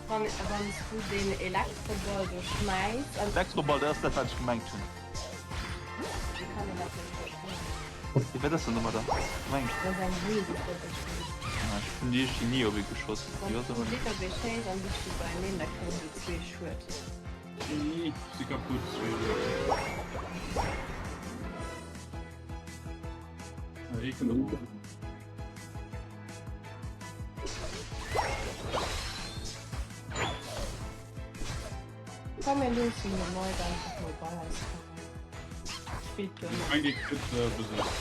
Wann wann s du deen Elektroball do schmäiss an. Elektroball, dat ass dat wat ech gemengt hunn. Wéi kann een dat net verstoen? Wéi wat ass dann domadder gemengt? Dat ass eng Bull déi s de op ee schéisst. Ah, ech hunn déi iergendwéi ni op ee geschoss. Wann s du déck op ee schéiss an déi sti beieneen, da kréien déi zwee Schued. Nee, si kaputt. Ee kënnt och. Komm mir loossen de Mike einfach mol bei eis kommen. Spillt jo mat. Eng kritt Besuch.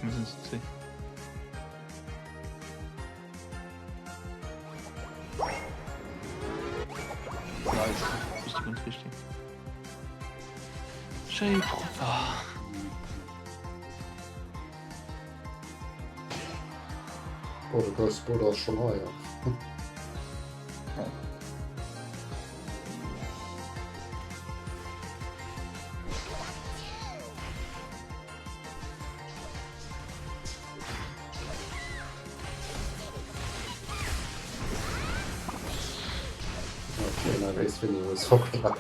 Mir sinn zu zwee. Nice. Richtig und richtig. Schéi propper. Oh, de grousse Bruder ass schonn hei, ja. Okay, na Race Video ist hochgeladen.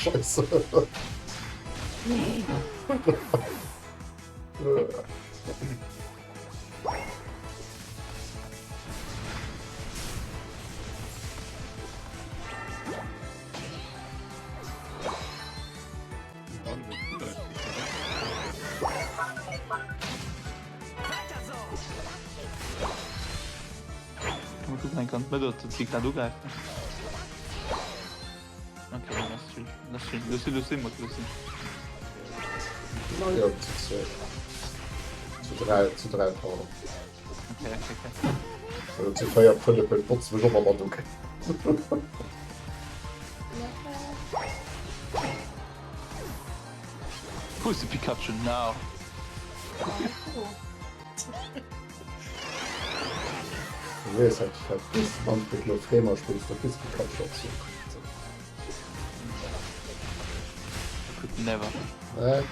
Scheiße. Nee. Kënnt eng an d'Mëtt oder si grad ugräifen. Okay, dann ass chill. Lass chill. Lass chill, lass sinn, Mat, lass sinn. Naja, zu zwee. Zu dräi, zu dräi, pardon. Okay, okay, okay. Also zu véier, fënnef, huet d'Botz mech och mat ugräifen. Who's the Pikachu now? Wees hat ich hat bis Manfred lo Fremer spillst der bis Pikachu op zu. Could never. Äh?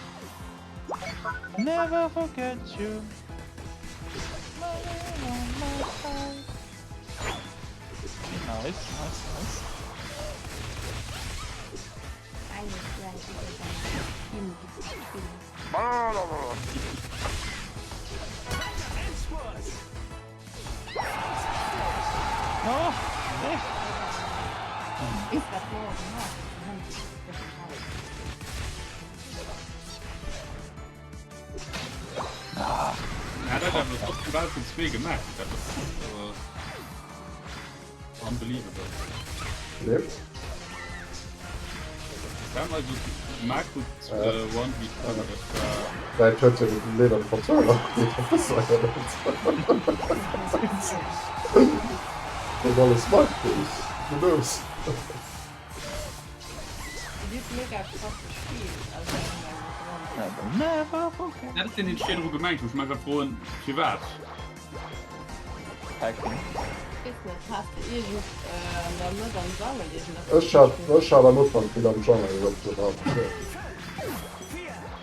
Never forget you. Nice, nice, nice. Oh, nee. Ah. Ja, dat hat trotzdem bal vun zwee gemaach. Dat ass äh, unbelievable. Lebt. Wir haben also Marco äh, One v Two, das war Vielleicht hört ihr den Leder Controller. Das alles Marcos. Los. Dat ass deen, deen ech virdru gemengt hunn. Ech meng grad froen, firwat? Ech hat, ech hat am Ufank vill am Jungle ronderëm. Ech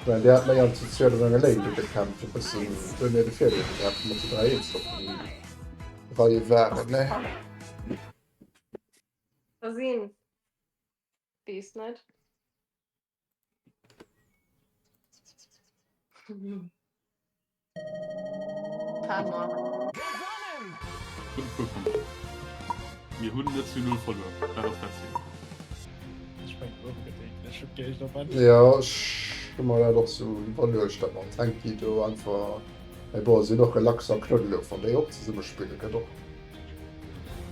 mengen, dir hat méi am zu zwee oder eng Lane gekämpft, e bëssen huet mir de Virdeel gehat, wou mer zu 3 eens op den Reie waren, ne? Versinn. Wees net. Hammer. Gudde puer Punkten. Mir hunn net zu 0 verluer, dat ass dat Ziel. Ech mengen onbedéngt, ech hu géint op an. Jo, ech hu mer dat och sou iwwerluecht, dat mam Tanky do einfach, mee bon, si hunn och Relax a Knuddel, wann déi och zesumme spillen, gëtt och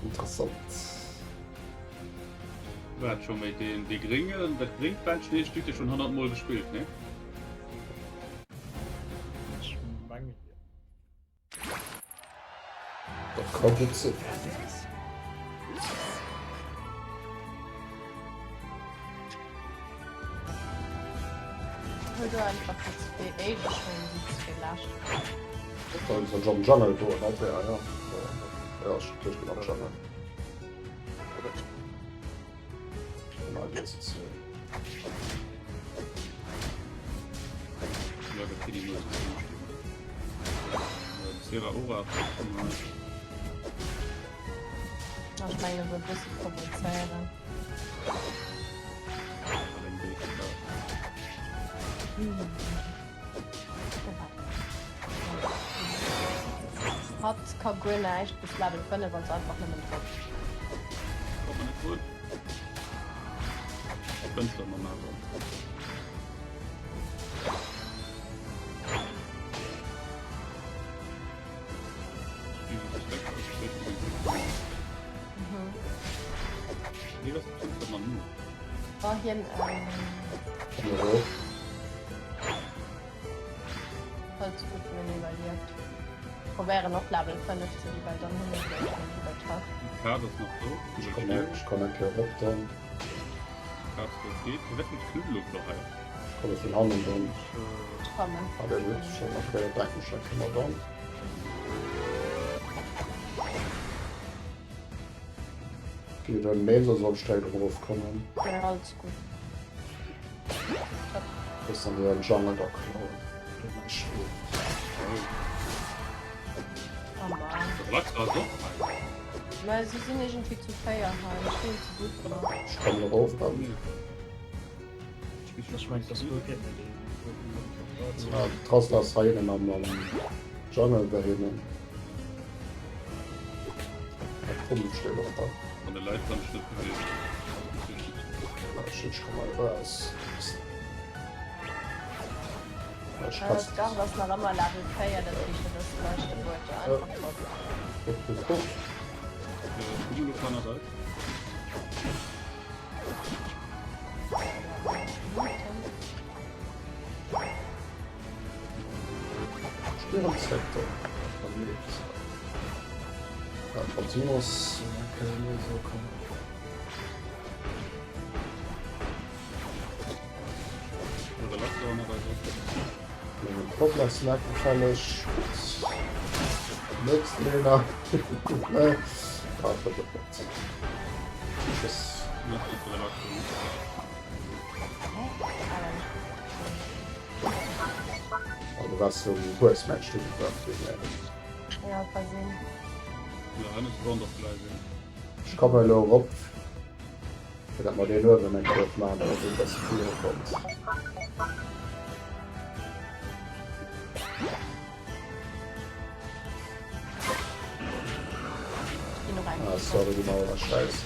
interessant. Wat scho méi deen dee gréngen, dat gréngt Bändchen heescht, hutt Dir schonn 100 mol gespillt, nee? Ech mengen jo. Dat ka gutt sinn. Huel du einfach déi zwee éischt, ech huelen déi zwee lescht. Dann soll ech an den Jungle goen, Adria, ja. Ja, ech ginn an den Jungle. Ech mengen e bësse provozéieren. Hatt ka guer näischt bis Level 5, also einfach nëmmen drop. Kommt man net gut. Fenster man awer. Oh, hien, ähm. Halt gutt mir iwwerlieft. Probéieren och Level 5 ze gi, well dann hu mir vläicht en Iwwertrag. Kaart ass nach do. Ech kommen, ech kommen eng Kéier erop dann. Kaart ass geet. Firwat huet Knuddel op hei? Ech komme vun hannen dann. Ech kommen. Ah, der huet schon, okay, da denken ech, da kënne mer dann. Ginn et en Mail, soll ech direkt erof kommen? Ja, alles gutt. Dass an ihren Jungle da klauen. Den mein Spiel. Oh Mann. Relax war och hei. Mä si sinn iergendwéi zu 4 hei. Ech hunn ze gutt gemaach. Ech kommen erof dann. Ech mengen, dass guer keen méi deen Ja, Trasla ass hei hinnen am, am Jungle bei hinnen. Ja, komm, steet och da. An de Leit kann ech net beweegen. Ah, shit, ich komm mal raus. Ja, ich Äh, kann's. Scarf ass nach ëmmer Level 4, dat heescht, dat ass leichte Beute. Einfach drop. Guck, guck, guck. Snack gefälleg. Nächst Lena. Tschüss. Oh, du warst so ein Huesmatch, du Ja, versehen. Ich komme elo erop, fir dat mer deen uewen eng Kéier maachen, datt et e bësse virukommt. Ah, sorry, die Mauer war scheiße.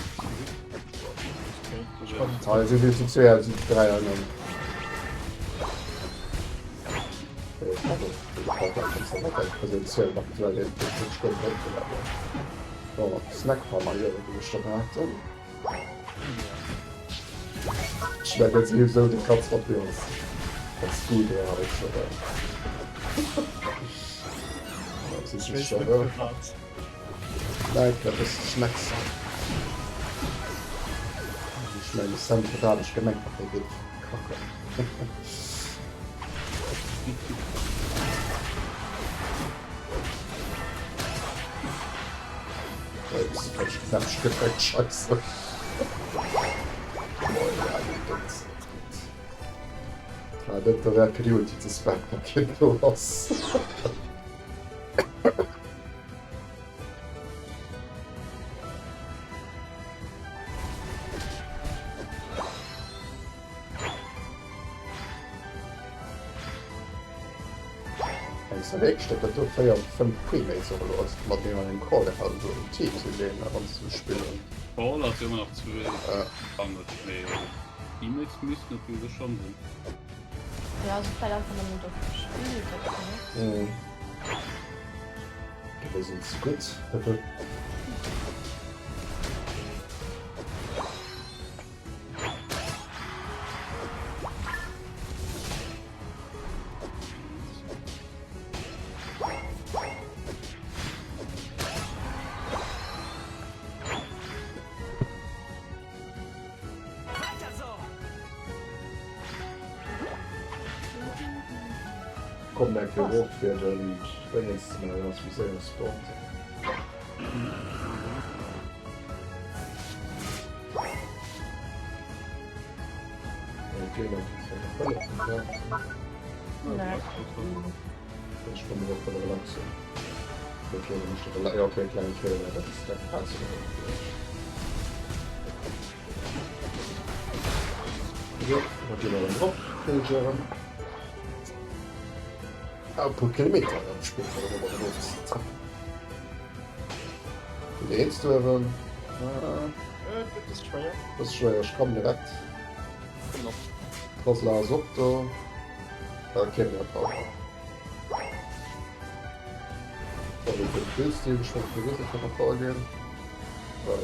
Ah, sie sind zu zwei, sie sind drei an. Snack Schmeckt jetzt eben so, du kannst was du hast. Ganz gut, ja, ich schon. Das ist schon, ja. Nein, dat ass Snacks. Ech mengen, de Sam huet anescht gemengt, mat der géif kachen. Falsch gedréckt, Scheisse. Ah, dat wär fir déi Ulti ze spammen, wann keen do ass. Wéi dat do 4 5 Premates och elo ass mat deem an engem Call also um Team sinn deen wann ze spillen. Call ass ëmmer nach zu Teammates missten et jo sech schon sinn. Ja, also vielleicht einfach nëmmen do gespillt, dat ne? Wir sind gutt. Kommen eng Kéier erof fir den Déngens ze maachen, ass méi séier spawnt. Ech komme erop bei de Relaxen. Okay, klenge Kill, dat ass dat So, da gehen wir dann drauf. Kill Ah, e puer Kilometer am Spill Uewen. Das ist schwer. Das ist schwer, ich komme direkt. Rosla ass och do. Okay, mir brauchen.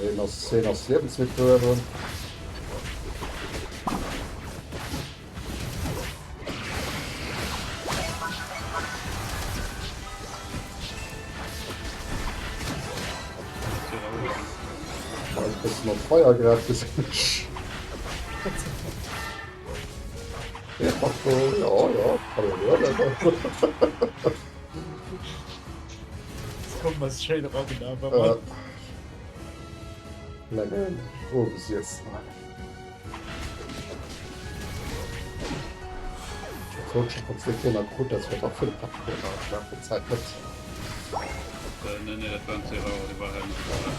Een ass een ass Liewensmittel uewen. Bëssen op Feier grad gesinn ech. Ja, ja, ja, kann een huelen. Kommt was schéin eran, awer Äh. Mengen Owesiessen hei. Coach konns de Kener krut dat war 5 Papp Zäit net. Äh, nee, nee, dat waren 10 Euro, déi war hei net dabei.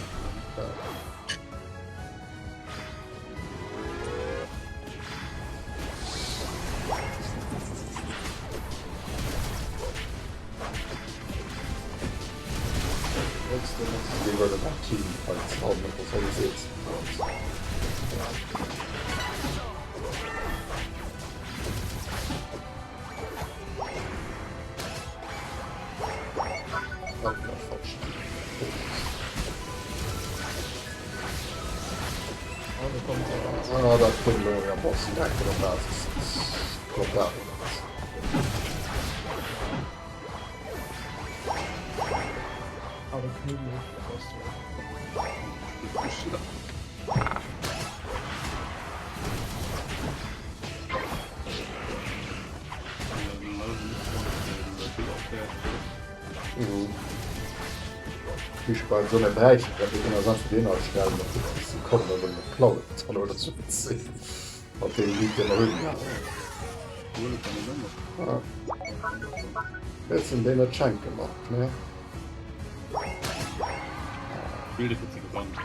Oh, do kommt se mat. Ah, dat vun elo ja Boss direkt an der Basis ass global. Ah, de Knuddel ass do. Bei so einer Bereich stellen kommen Mat deem Lied dee mer hunn. Wëlls en déi net schenken, Marc, ne? Spill dir fir ze gewannen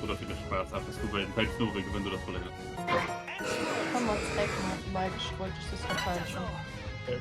oder fir de Spaass eppes woubäi den Feld Snowe gewënnt oder verléiert. Komm mat zréck Mike, ech wollt dech just verteidegen. Okay.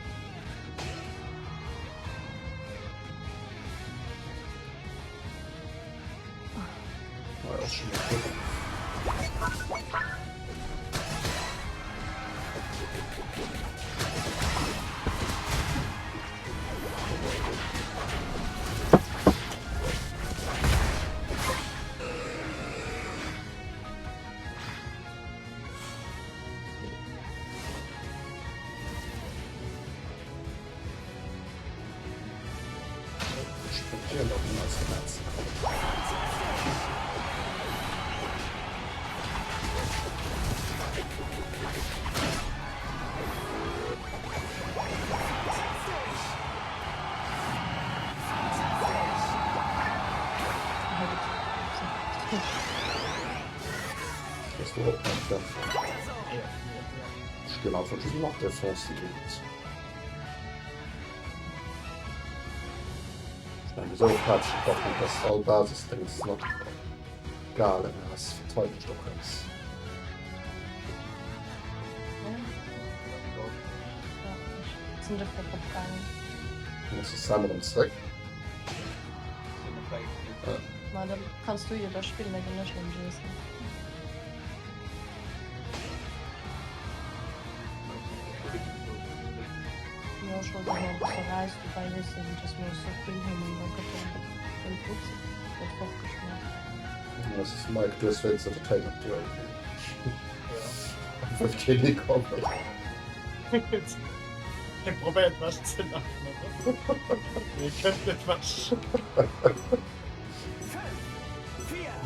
Ech ginn einfach just nach Defense Unit. Ech mengen esou fäerdeg gebacken, dass all Basisdéngs nach galen ass, verteidegt och eis. Dann ass de Sam erëm zréck. Ma dann kanns du jo da spillen, da ginn ech mam Jason. Jo, ech wollt och nach e bësse raus, dobäi weess de, dass mer esou vill hunn an da gëtt den den Putz net fortgeschmass. Das ist Mike, du hues wéinst Entertainment Duell. Wëllt keen hikommen. Hie probéiert wech ze lafen, awer hie kënnt net wech.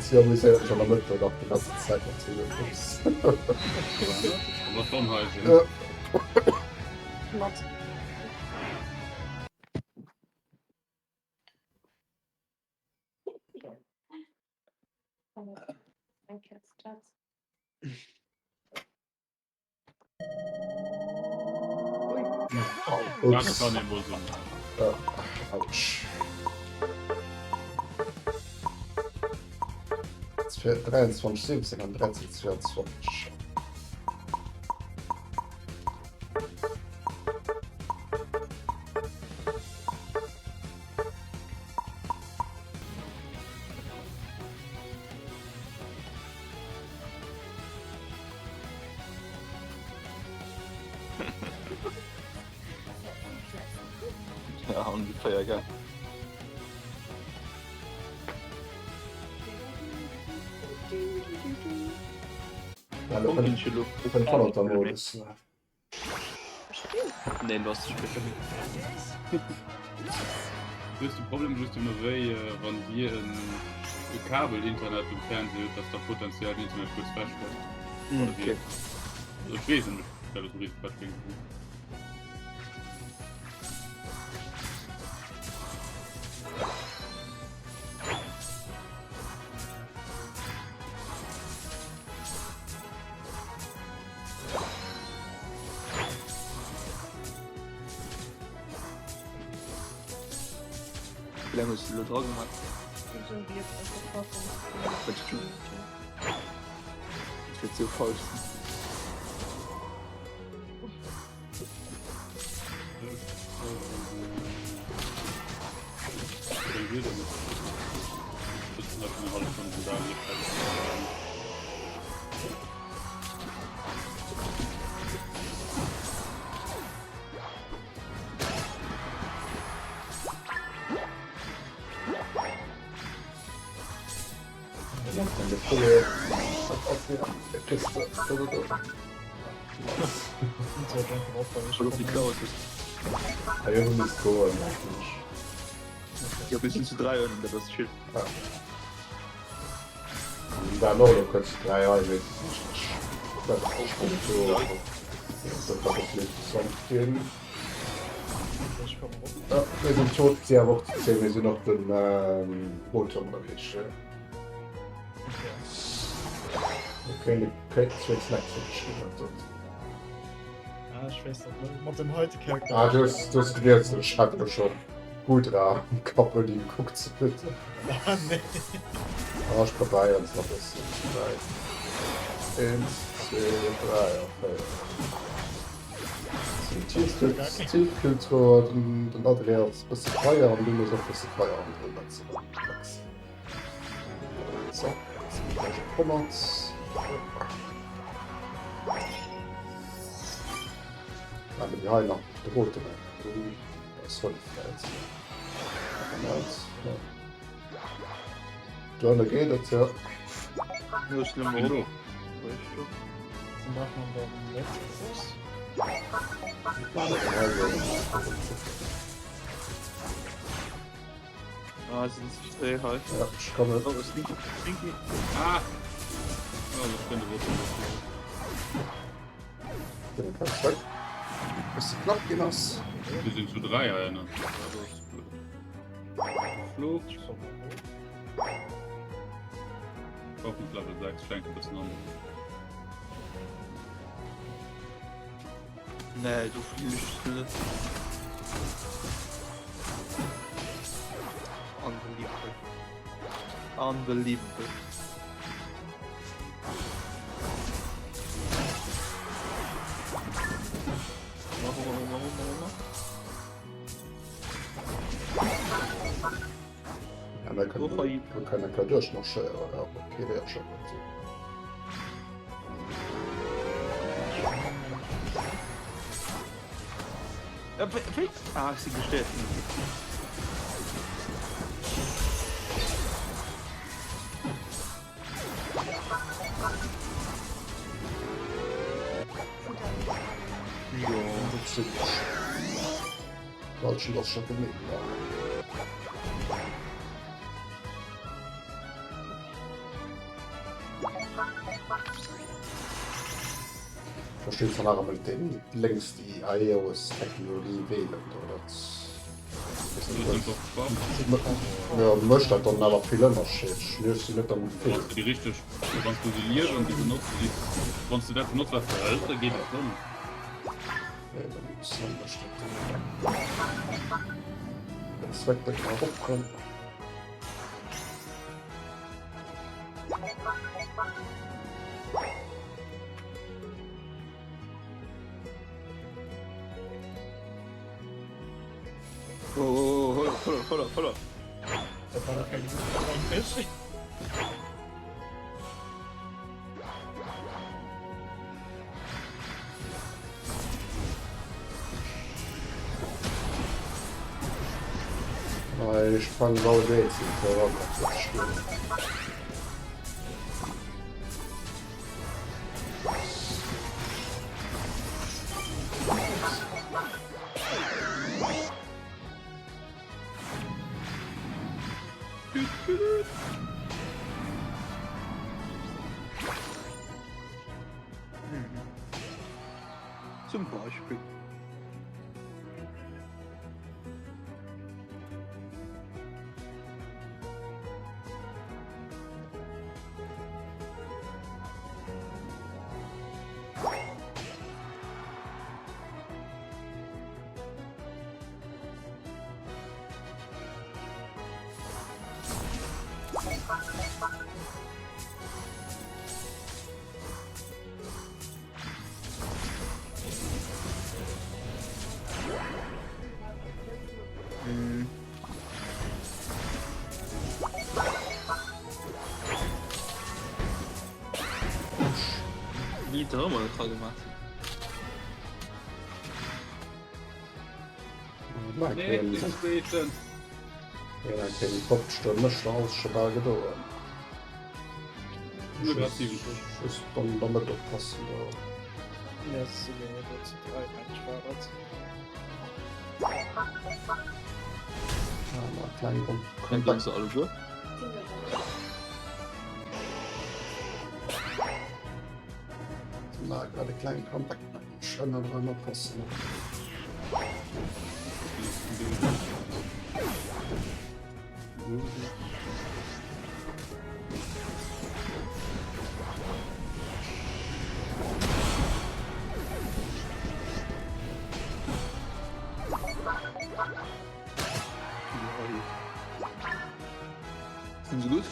Si amuséiert sech an der Mëtt do nach déi ganzen Zäit mat hinnen. Ups. Mat Donheisen. Ja. Mat. Eng Kerz, Jazz. Dat kann ee mol soen. Autsch. 23, 17 an 13, 22. Ja, ongeféier, gell? Ja, lo kënnt kënnt Fallout dann elo. Nee, du hast spéider. Du hues de Problem just ëmmer wéi wann Dir en e Kabelinternet um Fernseh hutt, dass da potenziell den Internet kuerz wech fält. Mm, Oder wéi? okay. Also ech weess et net, well et riicht wat géing sinn. Wéi laang hues du elo dra gemaach? Dat wäert sou falsch sinn. Kriss de. Do, do, do. Hei hu misst goen, mengen ech. Jo, mir sinn zu 3 ënnen, dat ass chill. Ja. War och elo kuerz 3 hei, weess ech nicht. Dat ass do. Dat war och interessant ginn. Ja, mir sinn tot, si awer och zu 10, mir sinn op den Rotor ënnerweegs. Okay, kéint zwee Snacks fir dech ginn, dat dot. Ah, ech weess dat net. Mat dem heite Charakter. Ah, du hues, du hues gewiesselt. Ech hat elo scho Gudra am Kapp, ouni gekuckt ze hunn. Ah, nee. Ah, ech probéieren es nach e bëssen. 3, 1, 2, 3 a 4. Tiefkühltruhe, den, den Adrien ass e bësse Feier an du muss och e bësse Feier an dran setzen. Max. So, gleich op 100. Dann haben wir hier nach de rote Solidkeit. Da geht es ja. Ah, sind sich drei hei. Ja, ich komme. Oh, Stinky, Stinky. Ah! Oh, das könnte wohl Den Platz weg. Bis knapp gehen ass. Wir sind zu drei, ja, ne? Das ist blöd. Flucht. Hoffentlich Level 6 schenkt ein bisschen an. Nee, du fliegst net. Unbelievable. Unbelievable. Mach, mach, mach, mach, mach. Ja, wir können, wir können ja durchmarschéieren, ja, okay, wär schon. Ja, wéi? Ah, ech si gestéiert ginn. Jo, dat sinn ech. D'Halschent ass scho gemeet, ja. Versteet zwar nach emol deen lénks déi iOS Technologie wählen do dat jo mécht dat dann awer vill Ënnerscheed? Ech sinn net am Gefill. Wanns de déi richteg, wanns du se lies an déi benotz, wanns de dat benotz wat de hëls, da geet et schonn. Nee, dann mécht dat den Zweck dat mer eropkomm. Oh, oh, oh, holla, holla, holla, holla. Dat war doch kein Fisch. Ech fangen all Rätsel voran ze spillen. Zum Beispiel. Wie Drëmmer dra gemacht. Stonn mécht alles scho bal gedoen. Just dann der Mëtt oppassen do. Ja, si menge do zu 3 mensch war dat. Ah, ma kleng Ronn. Kennt ihr se alleguer? Na, grad e klenge Comeback. Schënner dran oppassen. Sinn se gutt?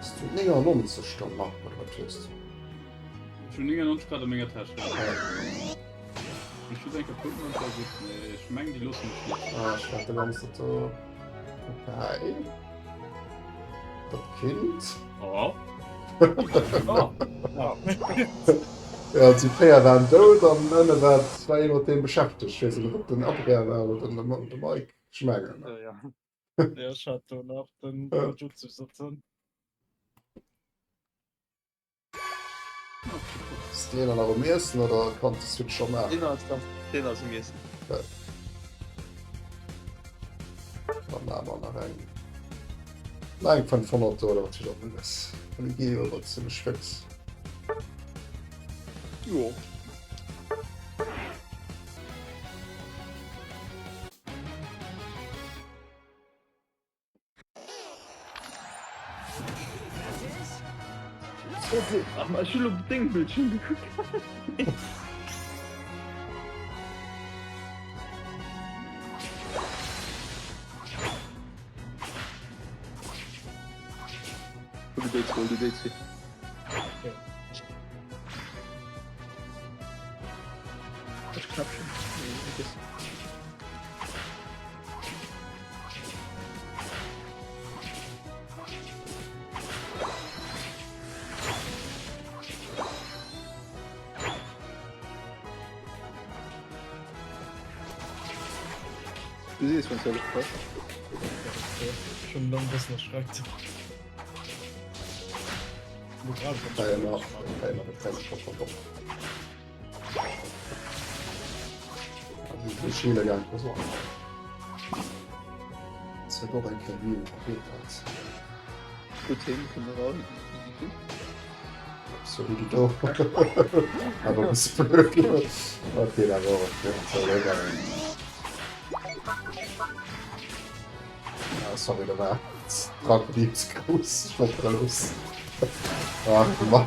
Ass du 99 dann nach oder wat hues du? Ech hunn 99 grad a menger Täsch. Ech muss eng kaputt man, da gutt. Nee, ech meng déi loossen mech net. Ah, ech war de ganze do. Okay. Dat Kind. Oh. Oh. Oh. Ja, déi 4 waren dout an ënne war war ee mat deem beschäftegt. Ech weess net, ob den Adrian war oder den, de Mike. Ech mengen. Ja, ja. Ja, ech hat do nach den Jutsu sitzen. Ass deen nach um Iessen oder kann de Switch scho maachen? Deen ass, deen ass um Iessen. Okay. Dann maache mer nach eng. Nach eng 500 oder wat fir der ass. Déi gi jo awer zimmlech fix. Jo. Ach, ech hunn op deng Bildschirm gekuckt. Hol du déi zwou, hol du déi zwee. Ech knäppchen. Nee, vergiss. Du sees, wann du passt. Schon dann bëssen erschreckt. Gutt hin, kënnt nach all. Sorry, da war Dran grouss. Ich wollte los. Ach, Mann.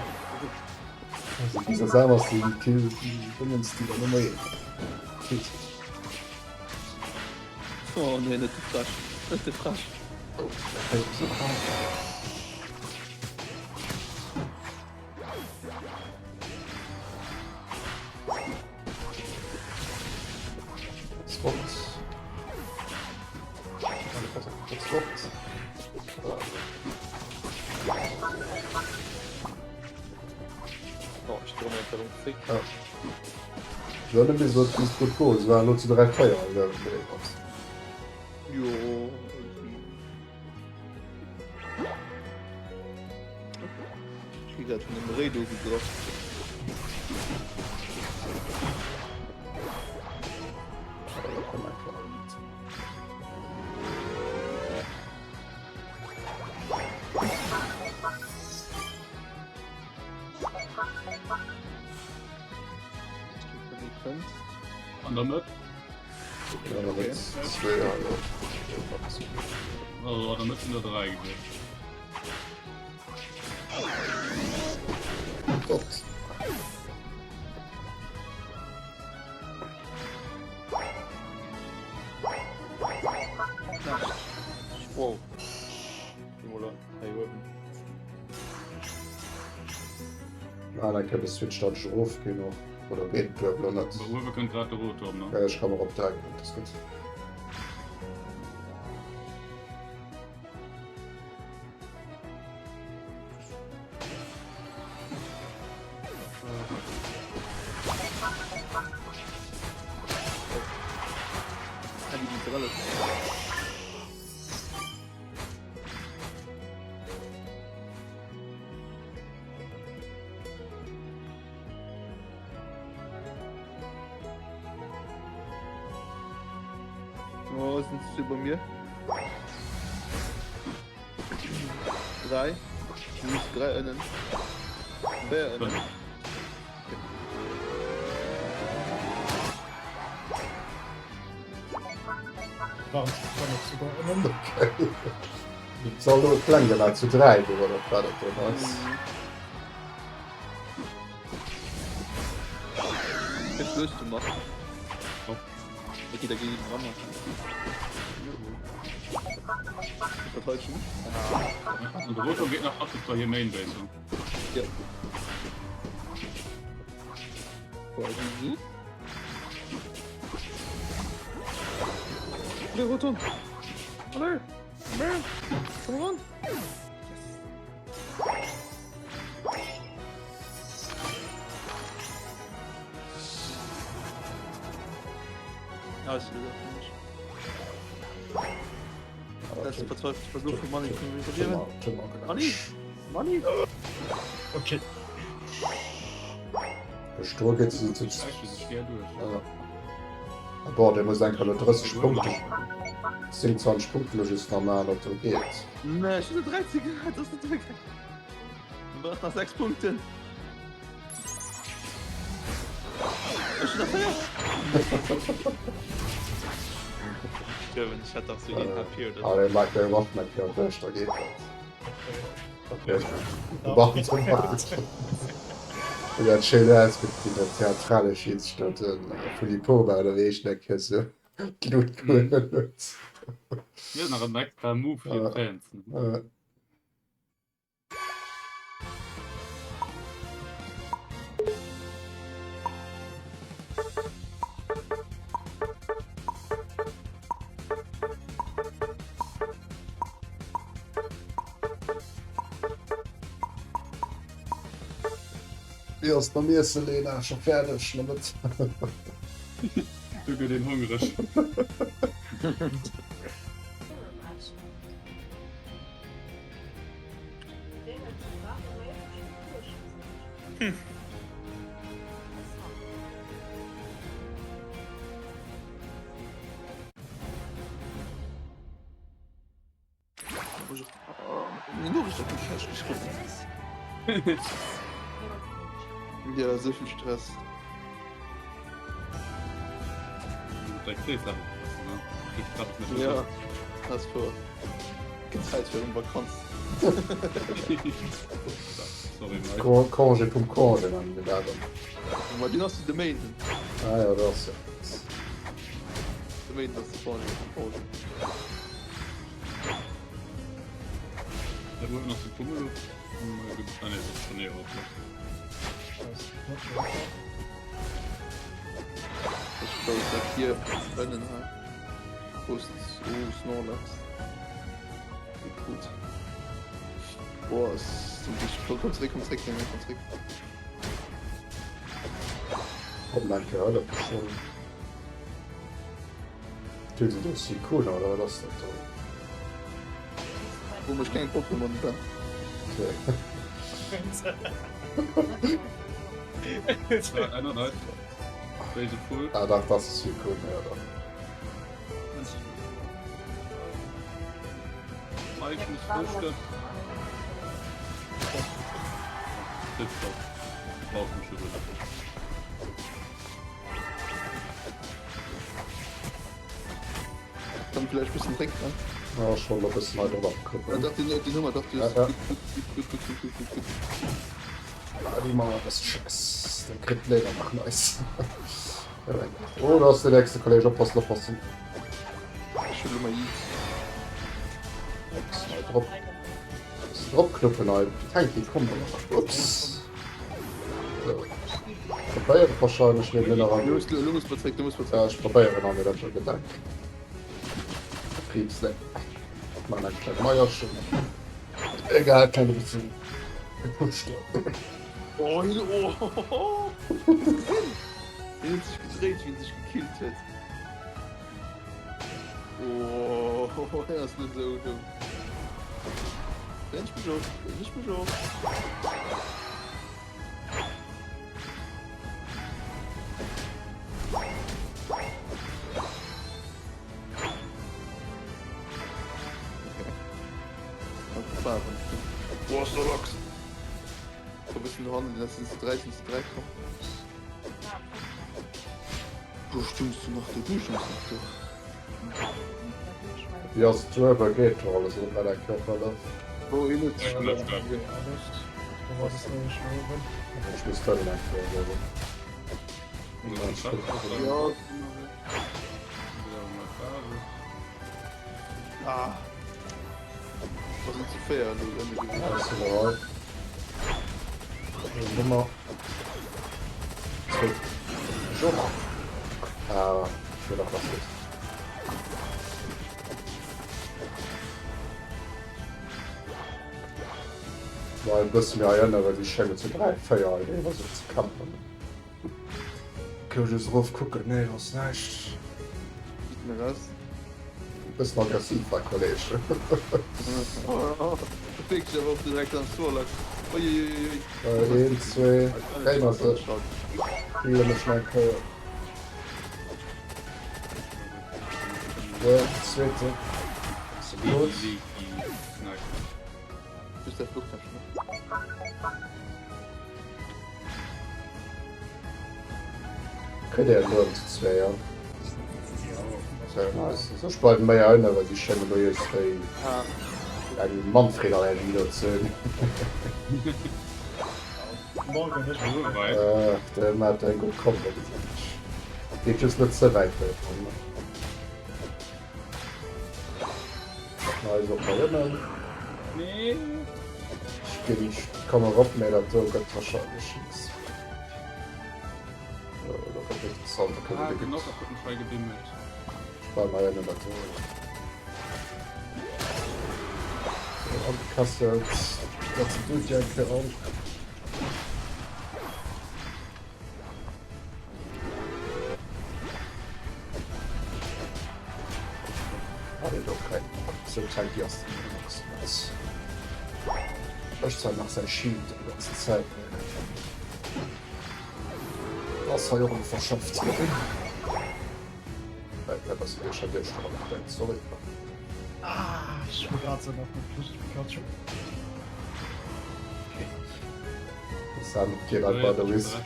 Also, dieser selber die Kill, die Dingens, die dann immer killt. Oh nee, net de Fräsch. Net de Fräsch. Oh, okay, so. Spot. Spot. Oh, ich dreh mir einfach um Fick. Ja. Ja, dann bis das bis gut go. Es war nur zu 3 4 Jo. Ich gi grad vun dem Réi do gegraff. An der Mëtt? Also an der Mëtt sinn der 3 gewiescht. Wow. Hei uewen. Ah, dann kënnt de Switch dat ech erofginn och. Oder geet et duebel oder net? Bei uewe kënnt grad de Rotor, ne? Ja, ech kann erop drécken, dat ass gutt. Ah, déi ginn relativ. Oh, sind sie bei mir? Drei. Drei ënnen. Véier ënnen. Waren zu 5 sogar ënnen. Okay. Soll lo kleng gemaach zu 3 do oder wat dat do ass. Jetzt löst du noch. Okay, da gegen den Rammer. Dat heute schon? Und der Rotor geht nach Afrika hier Main Base. Ja. Boah, Allez, retourne Allez Merde Komm ran Ah, ist wieder Das ist verzweifelt Versuch von Money zu überleben. Money! Money! Okay. Stur geet zu Boah, der muss enker 30 Punkte 27 Punkte lo just normal dat do geet. Nee, ich bin 13 gehabt, das ist nicht Du brauchst nach 6 Punkten. Ich bin nach 4. Ich hatte auch so den HP oder so. Allez, Mike, der macht mal hier durch, da geht das. Okay. Machen zum Dat schéin aus mit den theatralesch Instoten Philippova oder wéi ech nek so d'Lut gehuet huet. Ja, nach en extra Move fir Ja. d'Fans. Äh, Wéi ass mam Iessen, Lena? Scho fäerdeg? Nach net? Do gëtt een hongreg. Ja, so viel Stress. Ja, das vor. Gëtt Zäit fir eng Vakanz. Sorry, Mike. Congé vum Congé nennen mir dat dann. Ma deen ass de Méinden. Ah ja, dat ass ja. De Méinden ass de Congé vum Congé. Da uewen ass de Pummeluff. Ah nee, dat ass schon eher op. Ech glaube, dat hier ënnen hei. Wo ist oh, Snorlax. Gut. Boah, es ist komm, komm zurück, komm zurück, komm zurück. Komm eng Kéier hëllefe schonn. Tut se do Sykuna oder wat ass dat do? Wou mech keng Pokémon ben. Okay. Ännert eis. Béise Vull. Ah dach, dat ass de Suicune, jo dach. Mike muss flüchten. Tipptopp. Brauch mech jo guer net. Dann vielleicht bisschen Dreck dran. Ja, ech wollt e bëssen hei drop Ja, abklippen. dach, den, den Nummer, dach, du Ja, ist ja. gut, gut, gut, gut, gut, gut, gut, gut. Ah, déi man e bëssen Stress. Den kritt d'Léider nach neis. Oh, da ass den nächste Kolleg. Oppassen, oppassen. Ech hunn elo mei Eat. Ups, hei drop. Bëssen drop knuppen hei. Tanky, komm da nach. Ups. So. Probéieren wahrscheinlech mir nach an. Lo muss, lo muss mer zréck, lo muss mer Ja, zréck. ech probéieren an mir dat schon gedank. Betriebsle. Man eng kleng Meierchen. Egal, kleine bisschen gepusht. Oh, hin, oh, oh, oh. Hien huet sech gedréit, wéi en sech gekillt huet. Oh, hien ass net esou domm. Dréin ech mech of, dréin ech mech of. gewannen, dat sinn ze 3 sinn ze 3 komm. Du stungs du nach do, du stungs nach do. Déi ass d'Uewe geet doch alles net mat eng Kéier Wou een huet. Ech hunn dat. Ech muss dann eng Kéier soen. Ja. Ah. Was sind zu fair Nummer Joch. Ah, ich will doch was ist. War ein bisschen mehr erinnere, die schengen zu 3, 4 iwwer se ze campen. Kann ech just erof kucken, nee do ass näischt. Sieht mir aus. Bëssen aggressiv war Kolleg. Wierklech awer och direkt am Scorelog. Uiuiuiui. Een, zwee, dréi mer se. Healen ech nach eng Kéier. De zweeten. Gutt. Just der Flugtaschen. Kritt Dir en Numm zu zwee, ja? Sehr nice. Also ech bleiwen méi ënne, well déi schéngen do iergendwéi eng Manfred-Allergie do ze hunn. De mat eng gutt Kombo gesinn ech. Geet just net ze wäit wéi dran. Nice op hei ënnen. Nee. Ech ginn, ech komm erop, mee dat do gëtt wahrscheinlech nix. Oh, dat gëtt interessant, da kënne Ah, wir den gutt. Knock huet mech hei gebimmelt. Ech bleiwen hei ënnen dat do. So, angekasselt. Setzen d'Ulti eng Kéier an. Ech nach säi Shield déi ganzen Zäit. Ass hei och elo verschafft. Sorry. Ah, ech hu grad sou nach mat Pikachu. Sam geet einfach de Risk.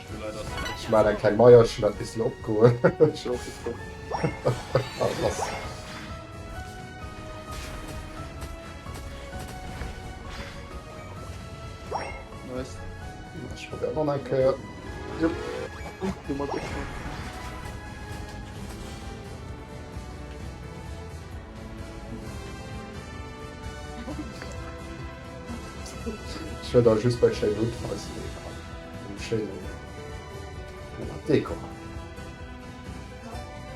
Ech maan eng kleng Meierchen, dat misst lo opgoen. Ah, lass. Nice. Ech probéieren nach eng Kéier. Jupp. Ech wëll da just bei schéinen Hut weisen, engem schéinen Dekor.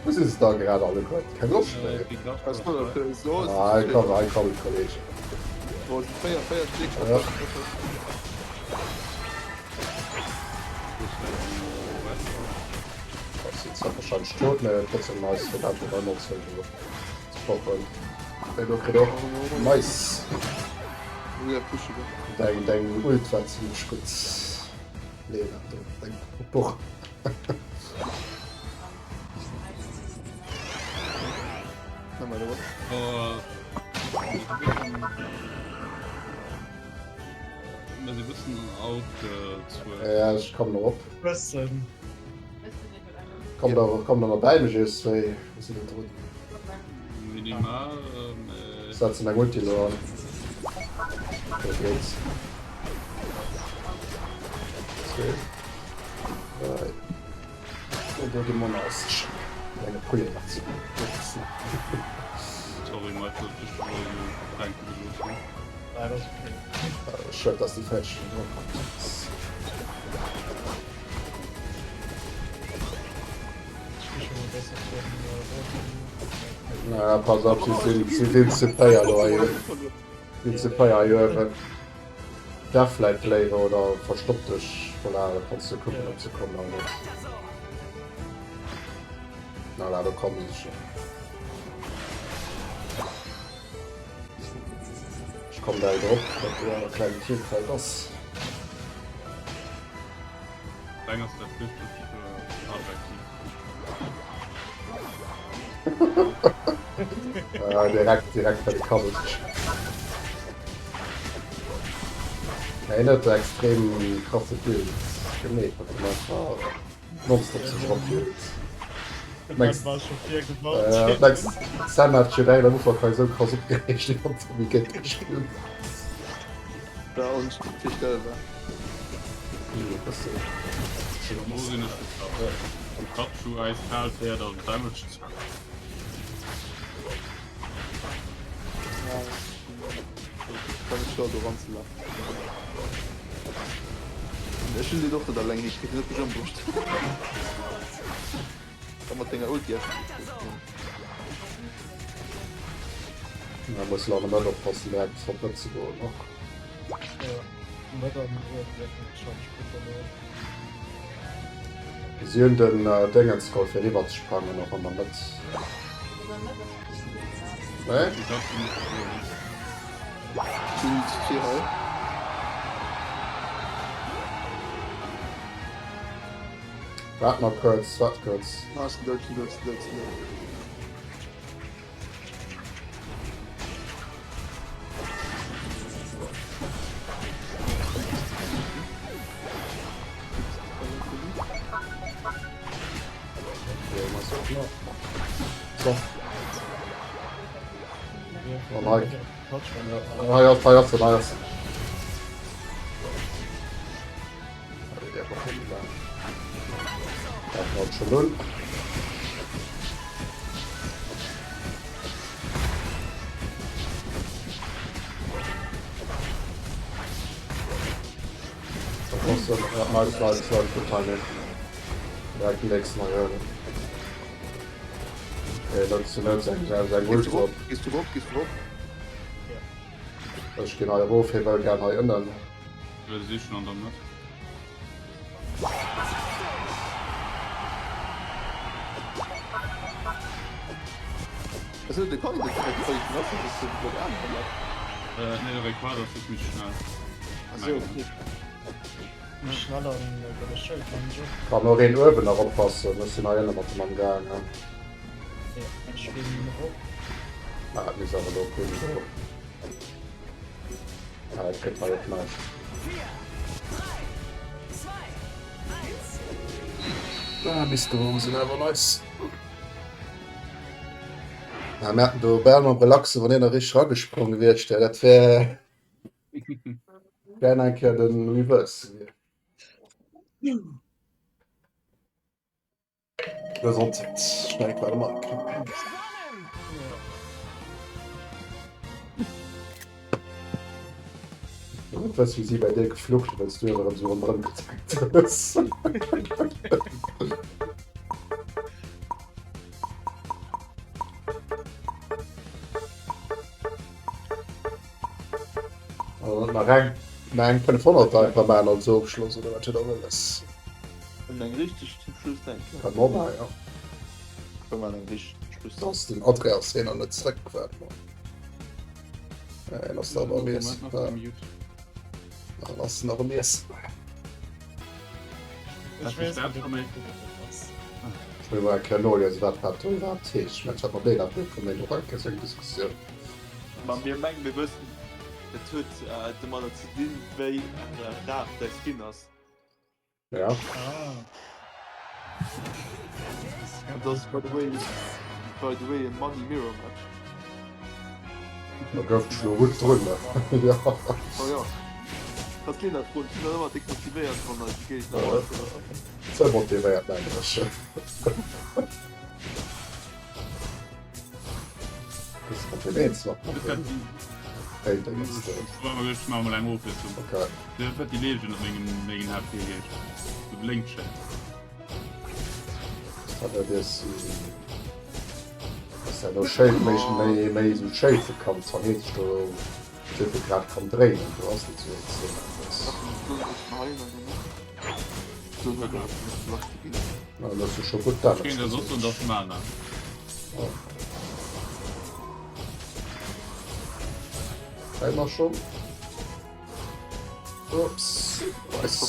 Wou si se da grad alleguer? Keng Loscht méi? Ah, hei kommen, hei kommen d'Kollegen. Ja. Ass si zwar wahrscheinlech tot, mä trotzdem nice fir dat do ëmmer ze poppen. Deen do kritt och nice. Deng deng Ult war zimmlech gutt Lena, do deng Buch. Ja ech kommen erop. Bëssen. Komm da komm da mat bäi mech iers wéi sinn net drun. Minimal, äh, Setzen eng Ulti lo an. Okay, geht's. Zwee. Dräi. Und do gi manner ass enge Pouille nach ze Sorry, Michael, ech wollt denken gelooss hunn. Nein, das ist okay. Schued, dass déi fäerdeg drop kommt. Naja, pass op, si sinn, si sinn ze fréier do hei sinn ze fréier hei uewen. Darf vläit bléiwe oder verstopp dech, voilà, da kanns du kucken, ob se kommen oder net. Voilà, do komme se schon. Ech komm da drop, dat do awer klenge Teamfight ass. Deng ass dat richteg Adjektiv. Direkt, direkt bei de Coverage. Hien huet do extrem krasse Build gemeet, mat deem einfach nonstop sech erophealt. Mengs mengs d'Sam hat sech jo direkt am Ufank hei esou krass opgereegt iwwer wéi géint e gespillt huet. War onvirstellbar. Jo, bëssen. Lo sinn ech geklappt. Pikachu, äiskal, Päerd an Damage. Ech hunn deen och net alleng hikritt, deen huet mech ëmbruecht. Da mat denger Ulti ass Da muss lo an der Mëtt oppassen, direkt op Mëtt ze goen och. Si hunn den Déngens geholl fir eriwwer ze sprangen och an der Mëtt. Nee? Waart nach kuerz, waart kuerz. So. Oh, Mike. Hei ass, hei ass, hei ass. Ech ginn hei erof, hie wëll gär hei ënnen. Sichen an der Mëtt. Also de kann net direkt bei den Ass ass den Block aneren Map. Äh, nee, de Rayquaza ass just méi schnell. Ach sou, okay. Méi schnell an bei der Schëld mengen ech och. Kann och een uewen nach oppassen, ech sinn hei ënne mat dem am gaangen. Jo, ech ginn erop. Ah, et misst awer elo keen do. Ah, et gëtt hei och näischt. Ah, misst do sinn awer nice. Ah, mir haten do bal mam Relaxen, wann een nach richteg ragesprongen gewiescht wär, dat wär wär eng Kéier den Reverse gewiescht. Gesondheet, schnell war de Mike. Net wëss wéi si bei dir geflucht wëlls du erëm sou ronderëm gezackt hues. Nach eng nach eng 500 einfach maachen als Ofschloss oder wat huet der wëlles? Eng richteg zum Schluss denken. Kann man machen, ja. Kann man eng richtig zum Schluss. Dass den Adrias hien an net zréck war. Äh, lass da aber mies. Ja. Lass nach mies. Ech weess net, ob dat ass. Ech will mal erklären, no, also wat wat do iwwerhaapt heescht. Ich mein, ich hat mat Lena vill vun méi noch eng Kéier eng Diskussioun. Ma mir mengen, mir wëssen, et huet domadder ze dinn, wéi rar däi Skin ass. Ja. Ah. Dat ass by the way, by the way e Money Mirror Match. Da gouf ech lo gutt drun, ne? Ja. Oh ja. Kannst Lena froen, ech sinn ëmmer déck motivéiert wann eise Géigner Ze motivéiert mengen ech. Ech maache mol eng Ofwiesslung. Okay. Dat wat déi Legend op mengem mengem HP heescht. Du blénkt schéin. Dat ass ass ja no schéin méi méi méi sou schéife kann wann hee sech do souvill Grad kann dréinen. Do ass net sou extrem eppes. Na, dann hues du scho gutt Ech géing der soss soen, dass Mana. Hei nach schon. Ups. Nice.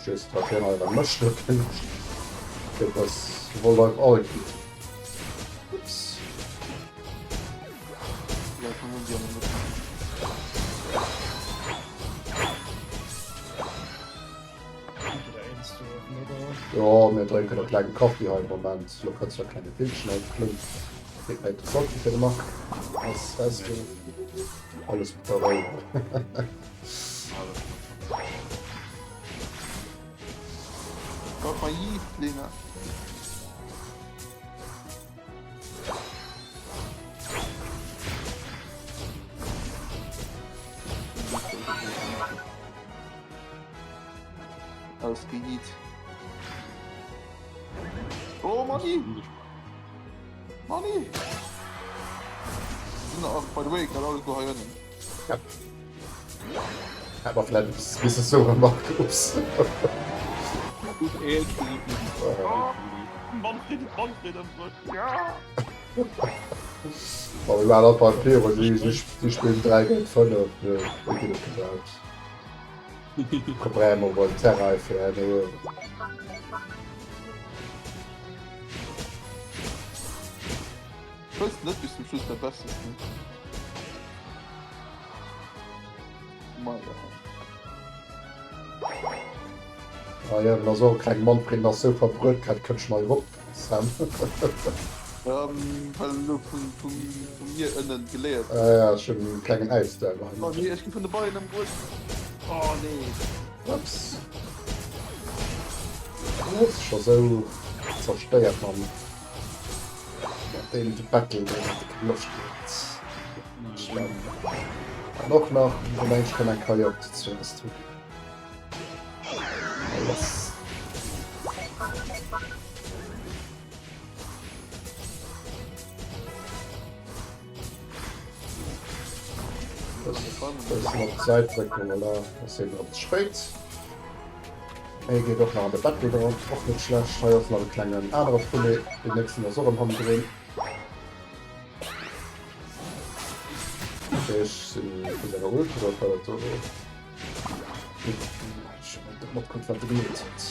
Just wat hien einfach mécht, huet keng Loscht. Fir dass wollt einfach all ginn. Ups. Ja, komm, hun die mit. Jo, mir drénken e klenge Kaffi hei am Moment. Lo kënnt zwar klenge Bildchen op. Klingt méi interessant fir de Marc. Ass, weißt du, alles mit der Rou. Gott mal Yeet, Lena. Ausgeyeet. Oh, Manni! Manni! Sinn der, by the way, grad alleguer hei ënnen. Ja. Hätt mer vläit e bësse sou gemacht, ups. Manfred, Manfred ëmbruecht, ja! Bon, mir waren alt beim Pyro, si, si, si spillen 3 géint 5, ne, wéi ginn et gebaut. Preparéiere mer mol den Terrain fir herno. Ech wëss net bis zum Schluss der Bestes ginn. Maja. Ah ja, ass och e kleng Manfred ass sou verbruet grad kënnt schon hei rop Sam. Ähm, well elo vun, vun, vun mir ënnen geléiert. Ah ja, ech hunn e klengen Äisduerm hei. Oh nee, ech gi vun de Beien ëmbruecht. Oh nee. Ups. Huet sech scho sou zerstéiert mam mat deem de Battle deen et keng Loscht huet. An och nach wann eng kann eng Keier op ze zwénges zu ginn. Lass. Bëssen op d'Säit drécken, voilà, ass hien erëm ze spéit. Hie geet och nach an de Battle dran, och net schlecht. Hei ass nach e klengen anere Poulet, deen nächsten ass och erëm hannendrun. Okay, ech sinn vu senger Ult oder wat war dat do elo? Ech hunn net matkritt, wat e gemeet huet.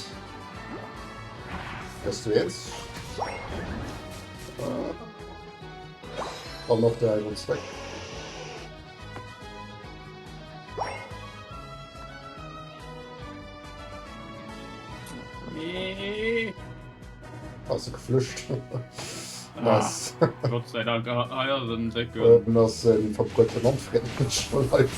Gëss du eens? An och der iwwer Zweck. Nee. Ass se geflücht. Nice. Ah, Gott sei Dank. Ah, ah ja, den Deckel. Äh, ass en verbruete Manfred schon live.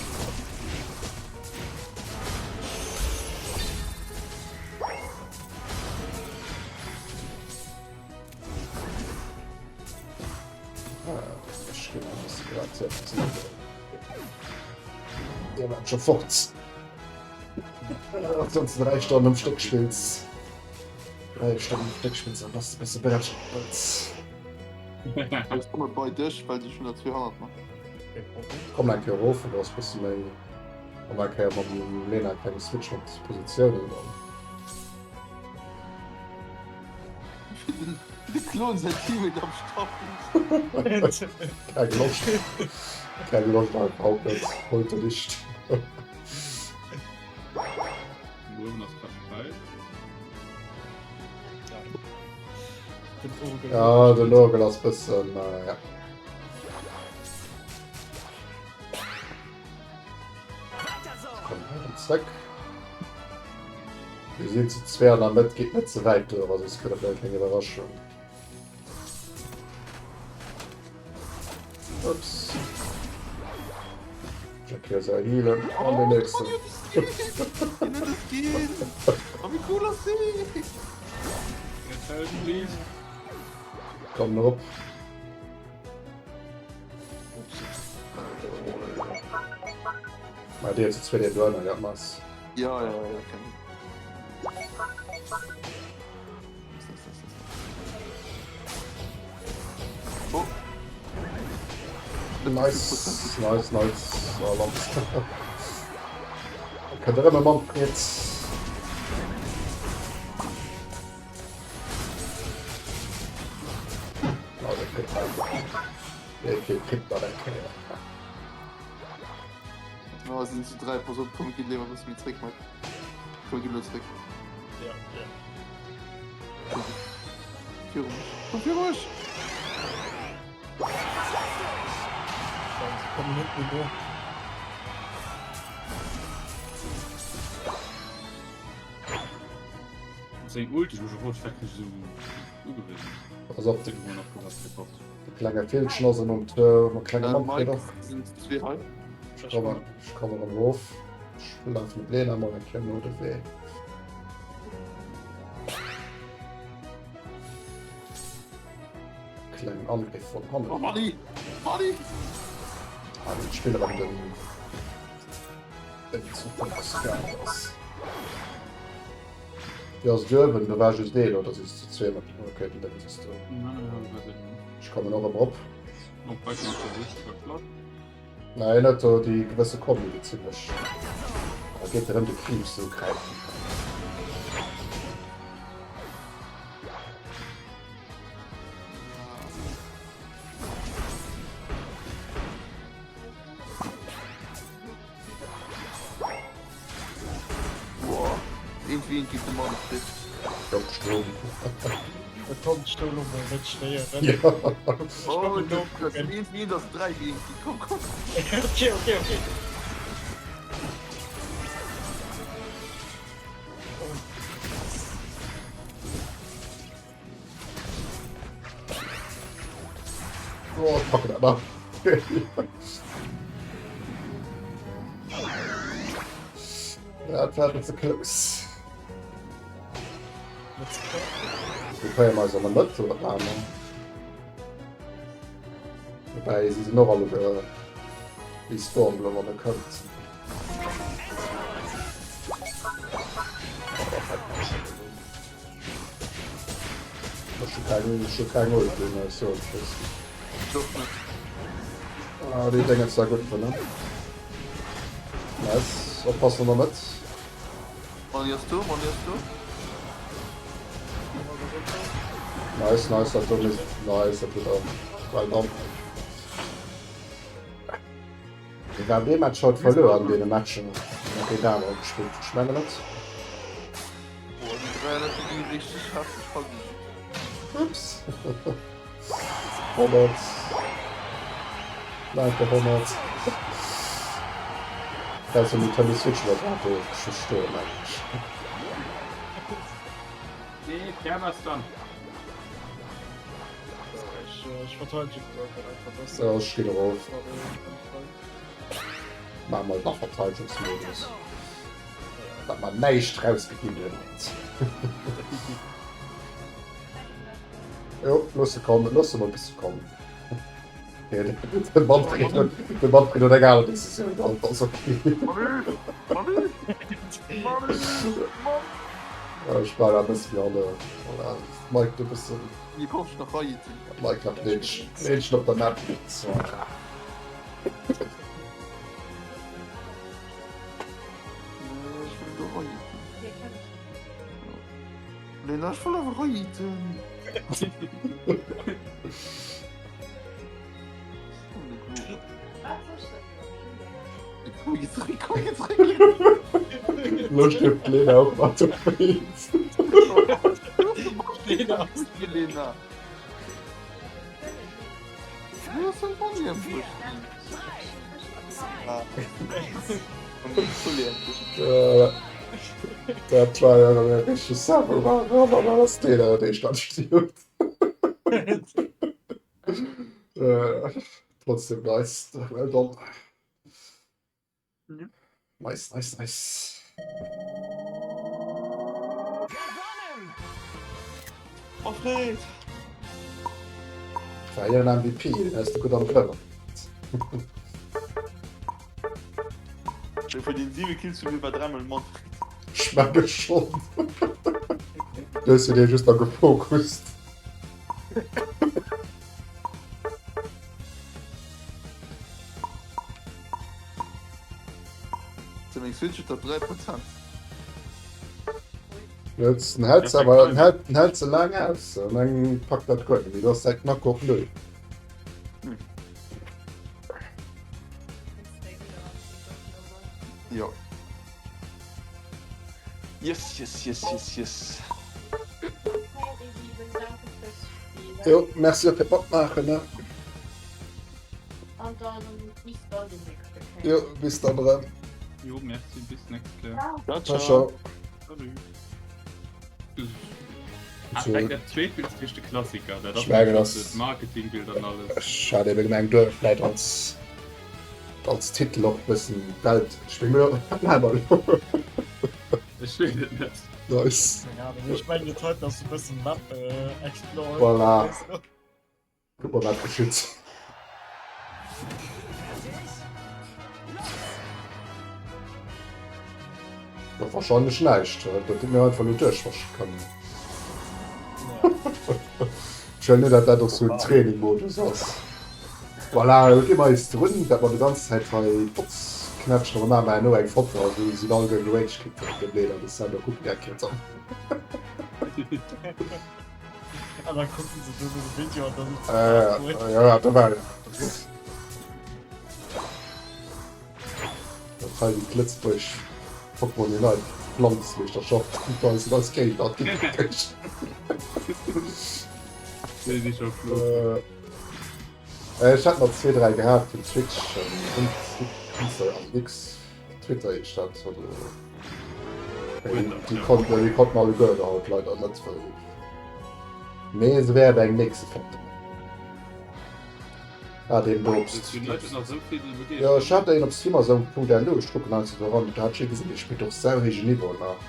Schon fort. Sonst 3 Stonnen am Stück spills. 3 Stonnen am Stück spills, dann bass de bësse berecht. Ech komme bei dech, well du schon der 200 mat. Komm eng Kéier erof, du ass bësse méi an eng Kéier mam Lena klenge Switch mat Positiounen dann. De Klon säin Teammate am Stach. Keng Loscht. Keng Loscht iwwerhaupt net. Heute nicht. Uewen ass grad frei. Den Orgel. Ja, den Orgel ass bëssen, äh, ja. Komm, hei zréck. Wir sinn zu zwee an der Mëtt, geet net ze wäit duer, soss kritt der vläicht eng Iwwerraschung. Ups. Jack hier soll healen. An den nächsten. Oh, wie cool ass si? Jetzt helfen, please. Komm erop. Mä dir zu zwee den Dueller, ja, Mass. Ja, ja, ja, kenn ich. Oh. Nice, nice, nice. Oh, Land. Kënnt erëm e Manfred. Oh, der kritt Der kritt nach eng Kéier. Oh, sinn zu 3, pass op, komm, ginn liewer e bësse méi zréck, Mike. Komm, ginn elo zréck. Ja, ja. Viru mech. Komm viru mech! Se kommen net méi no. Seng Ulti, ech hu scho gefrot, wat mech esou ugewisen. Pass op, de klenge Villchen ass erëm um Tour, mam klenge Manfred och. Sinn zwee hei. Ech kommen, ech kommen erëm erof. Ech lafen dem Lena mol eng Kéier no de Wee. Klengen Angriff von hannen. Oh, Manni! Manni! Ah, den Spiller an den den zu Fokus gaangen ass. Jo, ass duerwen, do war just een, oder si se zu zwee mat? Okay, den Dennis ass do. Ech kommen och erëm op. Nei, en huet do déi gewësse Kombi, déi zimlech. Da geet erëm de Creeps ugräifen. Boah, irgendwie een géint de Manfred. Op Strom. Da kommt Strom noch mal net schnéier. Ja. Oh, das sind irgendwie das 3 gegen die. Komm, komm. Okay, okay, okay. Oh, ech packen dat nach. Dat war ze close. Wir feiern eis an der Mëtt oder wat maache mer? Wobäi si sinn och alleguer respawned, elo wann e kënnt. Ech hu keng, ech hu keng Ult, deen ass jo tschüss. Doch net. Ah, déi Déngens war gutt vun him. Nice. Oppassen an der Mëtt. Manni ass do, Manni ass do. Nice, nice, dat do misst, nice, dat huet er. Well done. Mir waren dee Match haut verluer an deene Matchen géint anerer gespillt. Ech mengen net. Boah, déi 300 déi gi richteg hefteg vergitt. Ups. 100. Danke 100. Dat ass Nintendo Switch iwwerdraat do scho stoen mengen ech. Nee, Permastan. Ech verteidegen d'Broker einfach besser. Ja, ech ginn erof. Maache mer nach Verteidigungsmodus. Dat mer näischt rausgeginn hunn. Jo, looss se kommen, looss se mol bis se kommen. De Manfred huet, de Manfred huet eng aner Decisioun geholl, dat ass okay. Ech war e bëssen alle, voilà, Mike, du bëssen. Mir brauchen nach Raiden. Mike nach Mädchen op der Map. So. Ech wëll do Raiden. Lena, ech wëll awer Raiden. Komm jetzt zurück, komm jetzt zurück. Lo stirbt Lena op mat der Face. Lena, Lena. Wo ist denn Bonnie am Busch? Dat war ja e richtege Servo war, ass deen, dee stand stirbt. Äh, trotzdem nice. Well done. Ja. Nice, nice, nice. Alfred! War jo en MVP, den hues de gutt am Grëff. Vun den 7 Kills vun mir war dräimol Manfred. Ech menge schonn. Du hues jo dee just da gefokust. So, meng Switch huet der 3 Prozent. Den hält se awer den hält, den hält se laang aus. An eng packt dat guer net méi. Du hast säi Knack op null. Jo. Yes, yes, yes, yes, yes. Jo, merci och fir d'Matmaachen, ne? An dann bis dann déi nächste Kéier. Jo, bis dann erëm. Jo, merci, bis nächst Kéier. Ciao, Ciao, ciao. ciao. Salut. Ah, dat zweet Bild ass de Klassiker. Dat Ech mengen, ass- Marketingbild an alles. Ech hat ebe gemengt, du vläit als als Titel och bëssen Welt. Ech bin mir Ech weess et net. Nice. Keine Ahnung, ech mengen dat heiten ass e bëssen Map äh, Explore. Voilà. Guck mal, wat geschitt. Ja, wahrscheinlech näischt. Dat huet mir einfach nur duerchwaschen kënnen. Ech wëll net, dat dat och sou en Training-Modus ass. Voilà, elo gi mer eis drun, dat mer déi ganz Zäit hei Bots knätschen, awer maache mer herno eng Foto a sou sinn all gerage-quitten op dem Leeder. De Sender kuckt mir eng Kéier an. An da kucken se do de Video an dann. Äh, ja, da war Dat hei déi Lëtzebuerg Pokémon Unite Planzmeeschterschaft bei eis als Géigner ginn. Ech hat mat 2, 3 gehat vun Twitch an X, Twitter heescht dat, déi konnten déi konnten alleguer haut leider net well mee se wäert eng nächste Foto. Ah deen do op Jo ech hat een op streamerzone.lu, ech kucken heiansdo do eran, do hat ech ee gesinn dee spillt och sauhéijen Niveau nach.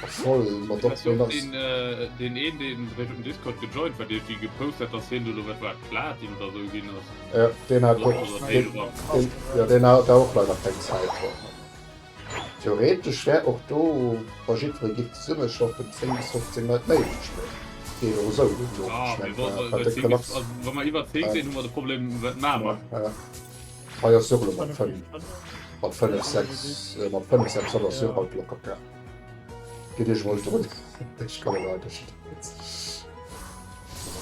Voll mat op den den, äh, den een den op dem Discord gejoint war, dee gepost hat, dass hien do lo wat war Platin oder sou ginn ass. Ja, den hat den, den, ja, den hat och leider keng Zäit. Theoretesch wär och do wa jiddweree giff zesumme schaffen 10 bis 15 Leit méiglech, mee geet och esou logesch. Ah, mee wa, wa, wa, also, wa mer iwwer 10 sinn, hu mer de Problem, wat maache mer? Ja. Hei ass och elo mat 5, mat 5, 6, mat 5, 6 ass jo haut locker gaang. Gitt iech mol drun, ech kommen leider schon net.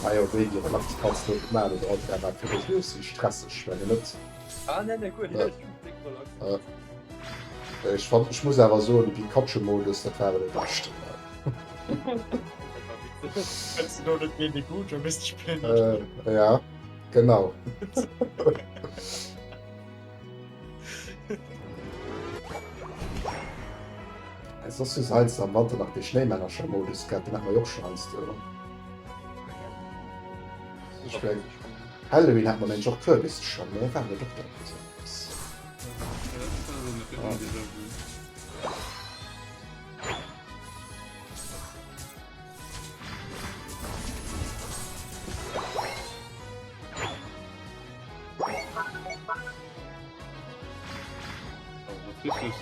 Ah jo, wéi déi Relax kanns du net maachen, oder Adrian, war fir dech e bëssi stresseg, mengen net? Ah nee, nee, guer net, ech hunn déck relax. Ech fand, ech muss awer soen, de Pikachu-Modus, dat war awer de beschten. Dat war witzeg. Kënns du do net méi de Gojo misst spillen? Ja. Genau. Soss hu se heiansdo am Wanter nach dee Schnéimännercher-Modus gehat, deen hat mer jo och scho heiansdo. Ech meng, Halloween hat mer mengen ech och Kürbischer, ne? War net och dat esou eppes?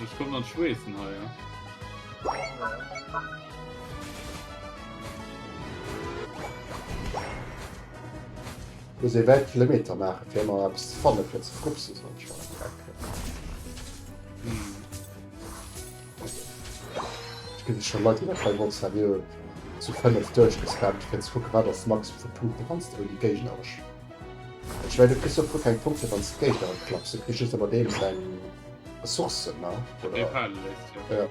Ech kommen an d'Schweessen hei, ja. Muss ee wäit Kilometer maachen, fir ëmmer eppes ze fannen, fir ze frupsen, sonst schon Dreck. Ech gesi schon Leit, déi dat hei wollt seriö zu 5 duerchgespammt, fir ze kucken, wat ass d'Maximum vu Punkte, wann s de ouni géigneresch. Ech mengen, du kriss och guer keng Punkte, wann s de d'Géigner klapps, du kriss just ëmmer deem seng Ressourcen, ne? Déi Oder? fale léisst, jo. Ja.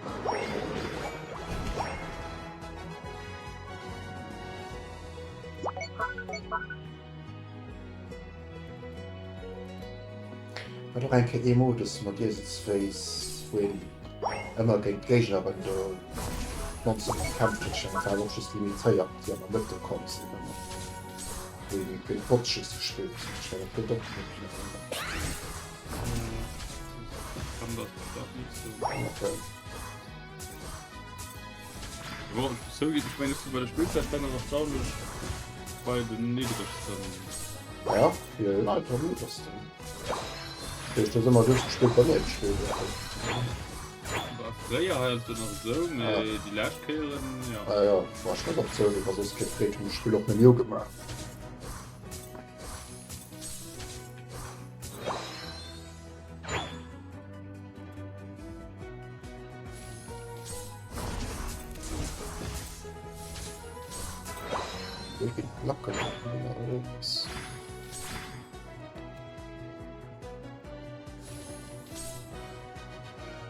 Hat och eng Kéier ee Modus mat Ieselsféiss, wou een ëmmer géint d'Géigneren do nonstop gekämpft huet. Ech mengen, dat war awer och just limitéiert, déi an der Mëtt do komm sinn, ëmmer wou een géint Bots just gespillt huet. Ech mengen, dat gëtt och net méi. Kann dat dat net soen. Okay. Bon, sou geet ech mengen, ech si bei der Spillzäit dann awer erstaunlech bei den niddregsten. Ja, fir Leit am niddregsten. Duerch dass ëmmer just gespillt wann mir gespillt hunn. War fréier heiansdo nach esou, mee déi lescht Kéieren, ja. Ah ja, war ech net op zou, war soss kee Freed, hunn d'Spill och nëmme jo gemaach.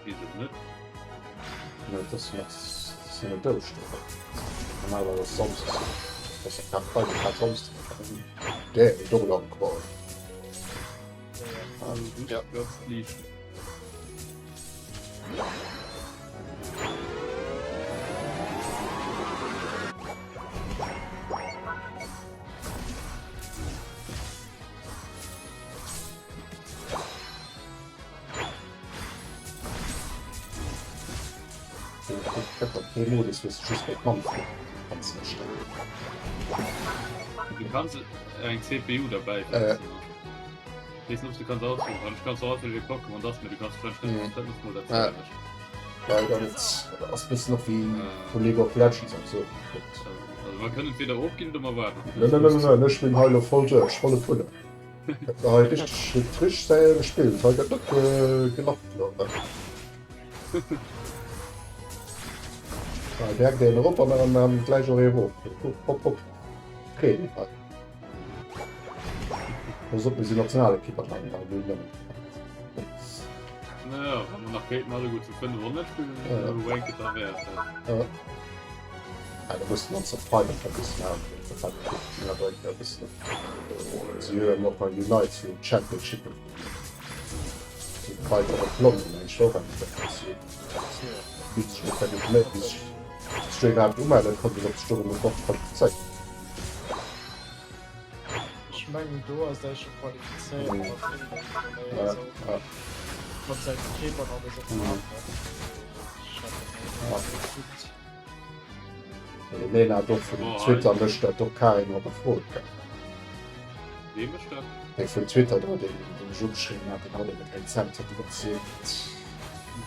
Wieso net? Nee, dat ass net, dat ass nëmme Douschdag. Normalerweis ass Samsdes. Dat ass ja Freideg, dat Samsdes. Där, doppel am Qual. Ja. Ganz liicht. Kee Modus wou s de just bei d'Mamm kanns astellen. Du kanns eng CPU derbäi setzen. Wees net ob du kanns auswählen kann. Kanns du auswählen wéi Pokémon das, mee du kanns wahrscheinlich net net mol dat Ja. Ja, dann ass bëssen och wéi vu League of Legends an sou. Also mer kënnen entweder ofginn oder mer waarden. Ne ne ne ne ne ech spillen hei elo voll duerch, volle Pulle. Gëtt hei richteg richteg séier gespillt. Hei gëtt net gelafft elo. Hei direkt een erop an dann gläich och ee erof. Hopp hopp hopp. Training hei. Pass op, mir sinn Nationalekipp an hei hei null nëmmen. Naja, wann mer nach kéinten alleguer zu 500 spillen, wou enk et da wäert. Ja. Ja, da muss den ons op Private e bëssen haten. Dat hat e bëssen. Si hunn och bei Unite jo d'Championship weiter op London eng Show iwwerhaapt umelle konnt, op sech dorëm och qualifizéiert. Ech mengen do ass däi scho qualifizéiert mat England Turnéier esou mat sengem Keep an alles op der Hand. Ech hat dat net gekuckt. De Lena hat och vun Twitter mécht dat och Karin mat der Fro gell? Wee mécht dat? Dee vun Twitter do, deen deen ech ugeschriwwen hat, deen hat ebe keng Zäit, huet iwwerzeegt.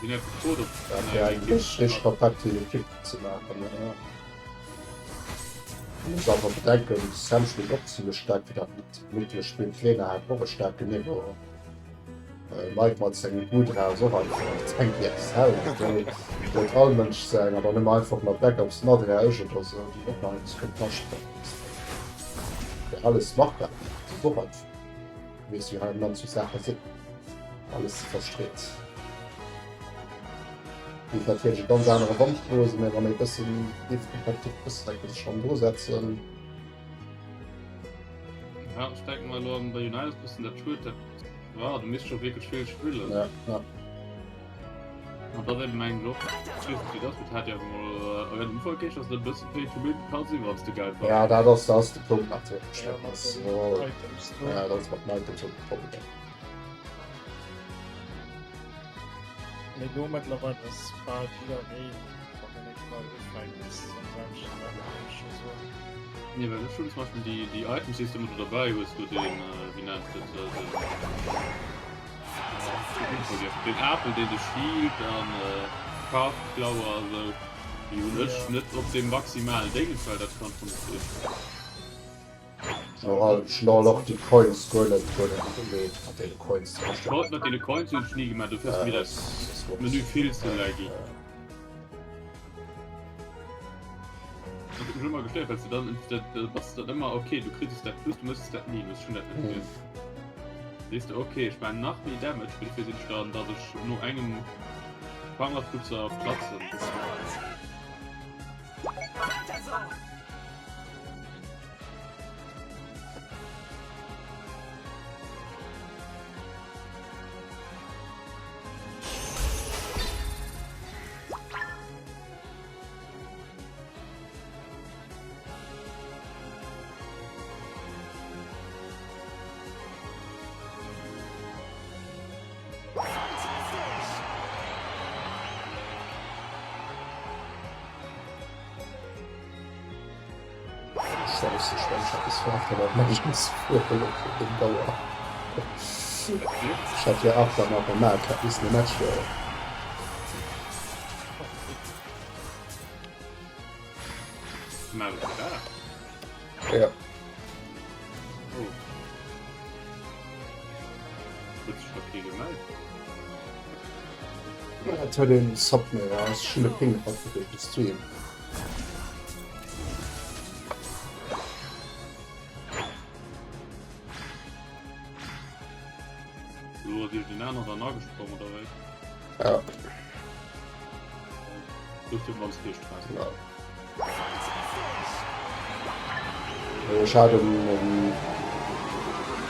Deen hat gefrot ob Dat wär eng richteg richteg kompakte Ekipp ze maachen. Ja. Du muss awer bedenken, de Sam spillt och zimmlech staark, fir dat net Mittel spillt. D'Lena hat och e staarken Niveau. Mike mat sengem Gudra ass och einfach eng XL. Do huet all Mënsch seng an dann hu mer einfach nach Backups, den Adrien, ech oder sou, déi och nach eppes kënnen asprangen. Wär alles machbar, dat ass och einfach. Du weess wéi hei am Land sou Saache sinn, alles ze verstreet. Géif natierlech e ganz anere Wand blosen, mä wann ee bëssen géif kompetitiv bëssen eng Kéier sech hannendru setzen. Ja, ech denken mal elo an der United bëssen dat schued dat war du misst scho wierklech vill spillen. Ja, ja. An dat eben mengen ech och ech weess net wéi dat huet hat jo awer mol erwähnt am Ufank géich ass dat e bësse pay to win ka sinn wann s de Geld Ja, bass. dat ass dat ass de Punkt natierlech. Ja, Dat mat ass den jo Items do. ja, dat ass mat den Items och de Problem. Mee do mëttlerweil ass bal jiddereen, wann en net nei ufänkt, am selwechten Level, géif ech jo soen. Nee, well ech hunn zum Beispill déi, déi Items, déi s de ëmmer do derbäi hues, do deen, wéi nennt et, den, oh, vergiess, den Apel, deen dech healt an Craft Flower a sou, déi hunn ech net op deem maximalen Déngens, well dat kann schonn net sinn. Schnall och déi Coins guer net guer net geleet mat deene Coins ze verstoppen. Mat deene Coins hunn ech ni gemaach, dofir ass mir dat Menü vill ze laggy. Dat huet mech ëmmer gestéiert, well s de dann dat bass de dann ëmmer ok, du kriss dat plus, du mëss dat Minus, ech hunn dat net gär. Sees de ok, ech maachen nach méi Damage, mee dofir sinn ech dann, datt ech no engem Fangerfutzer platzen. Ech hat jo och dann nach gemaach, hat missen e Match huelen. Ja. Oh. Huet sech nach kee gemellt? Et huet een Sub méi, ja, ass schon e Ping einfach duerch de Stream. Lo ass iergend en aneren agesprong oder wéi? Ja. Dofir mannst kee Stress. Ja. Ech hat um, um,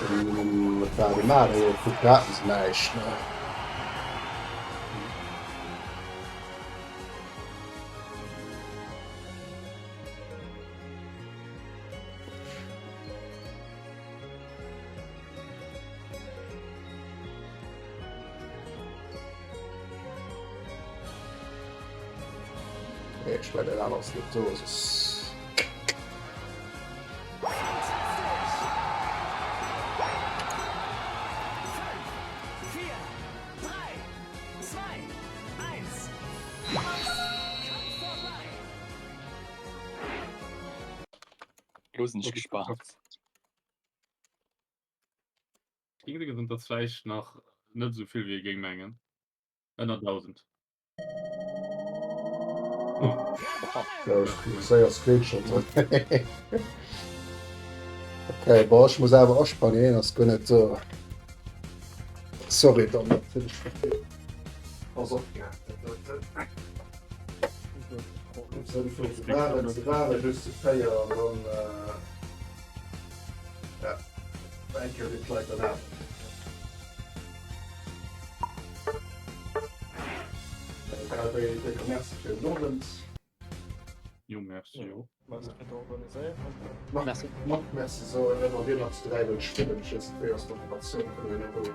um, um, wat war de Mario gekuckt, do haten se näischt, ne? Ech mengen dat ass net do soss. Lo sinn ech gespaant. Géing gesinn, dass vläicht nach net esou vill wéi ee géing mengen. Ënner 1000. Ja, ech kritt séier Screenshot. Okay, bon, ech muss awer asprangen, hien ass guer net do. Sorry, dann natierlech fir déi. Ass opgehängt, dat doten. Se waren, se waren just zu 4 an dann, ja. Eng Kéier sinn d'Leit dann awer. Décke Merci fir den Owend. Jo, merci jo. Merci fir d'Organiséieren. Merci. Merci soen, wann Dir nach zu 3 wëllt spillen, ech weess net wéi ass d'Motivatioun vun den Euro.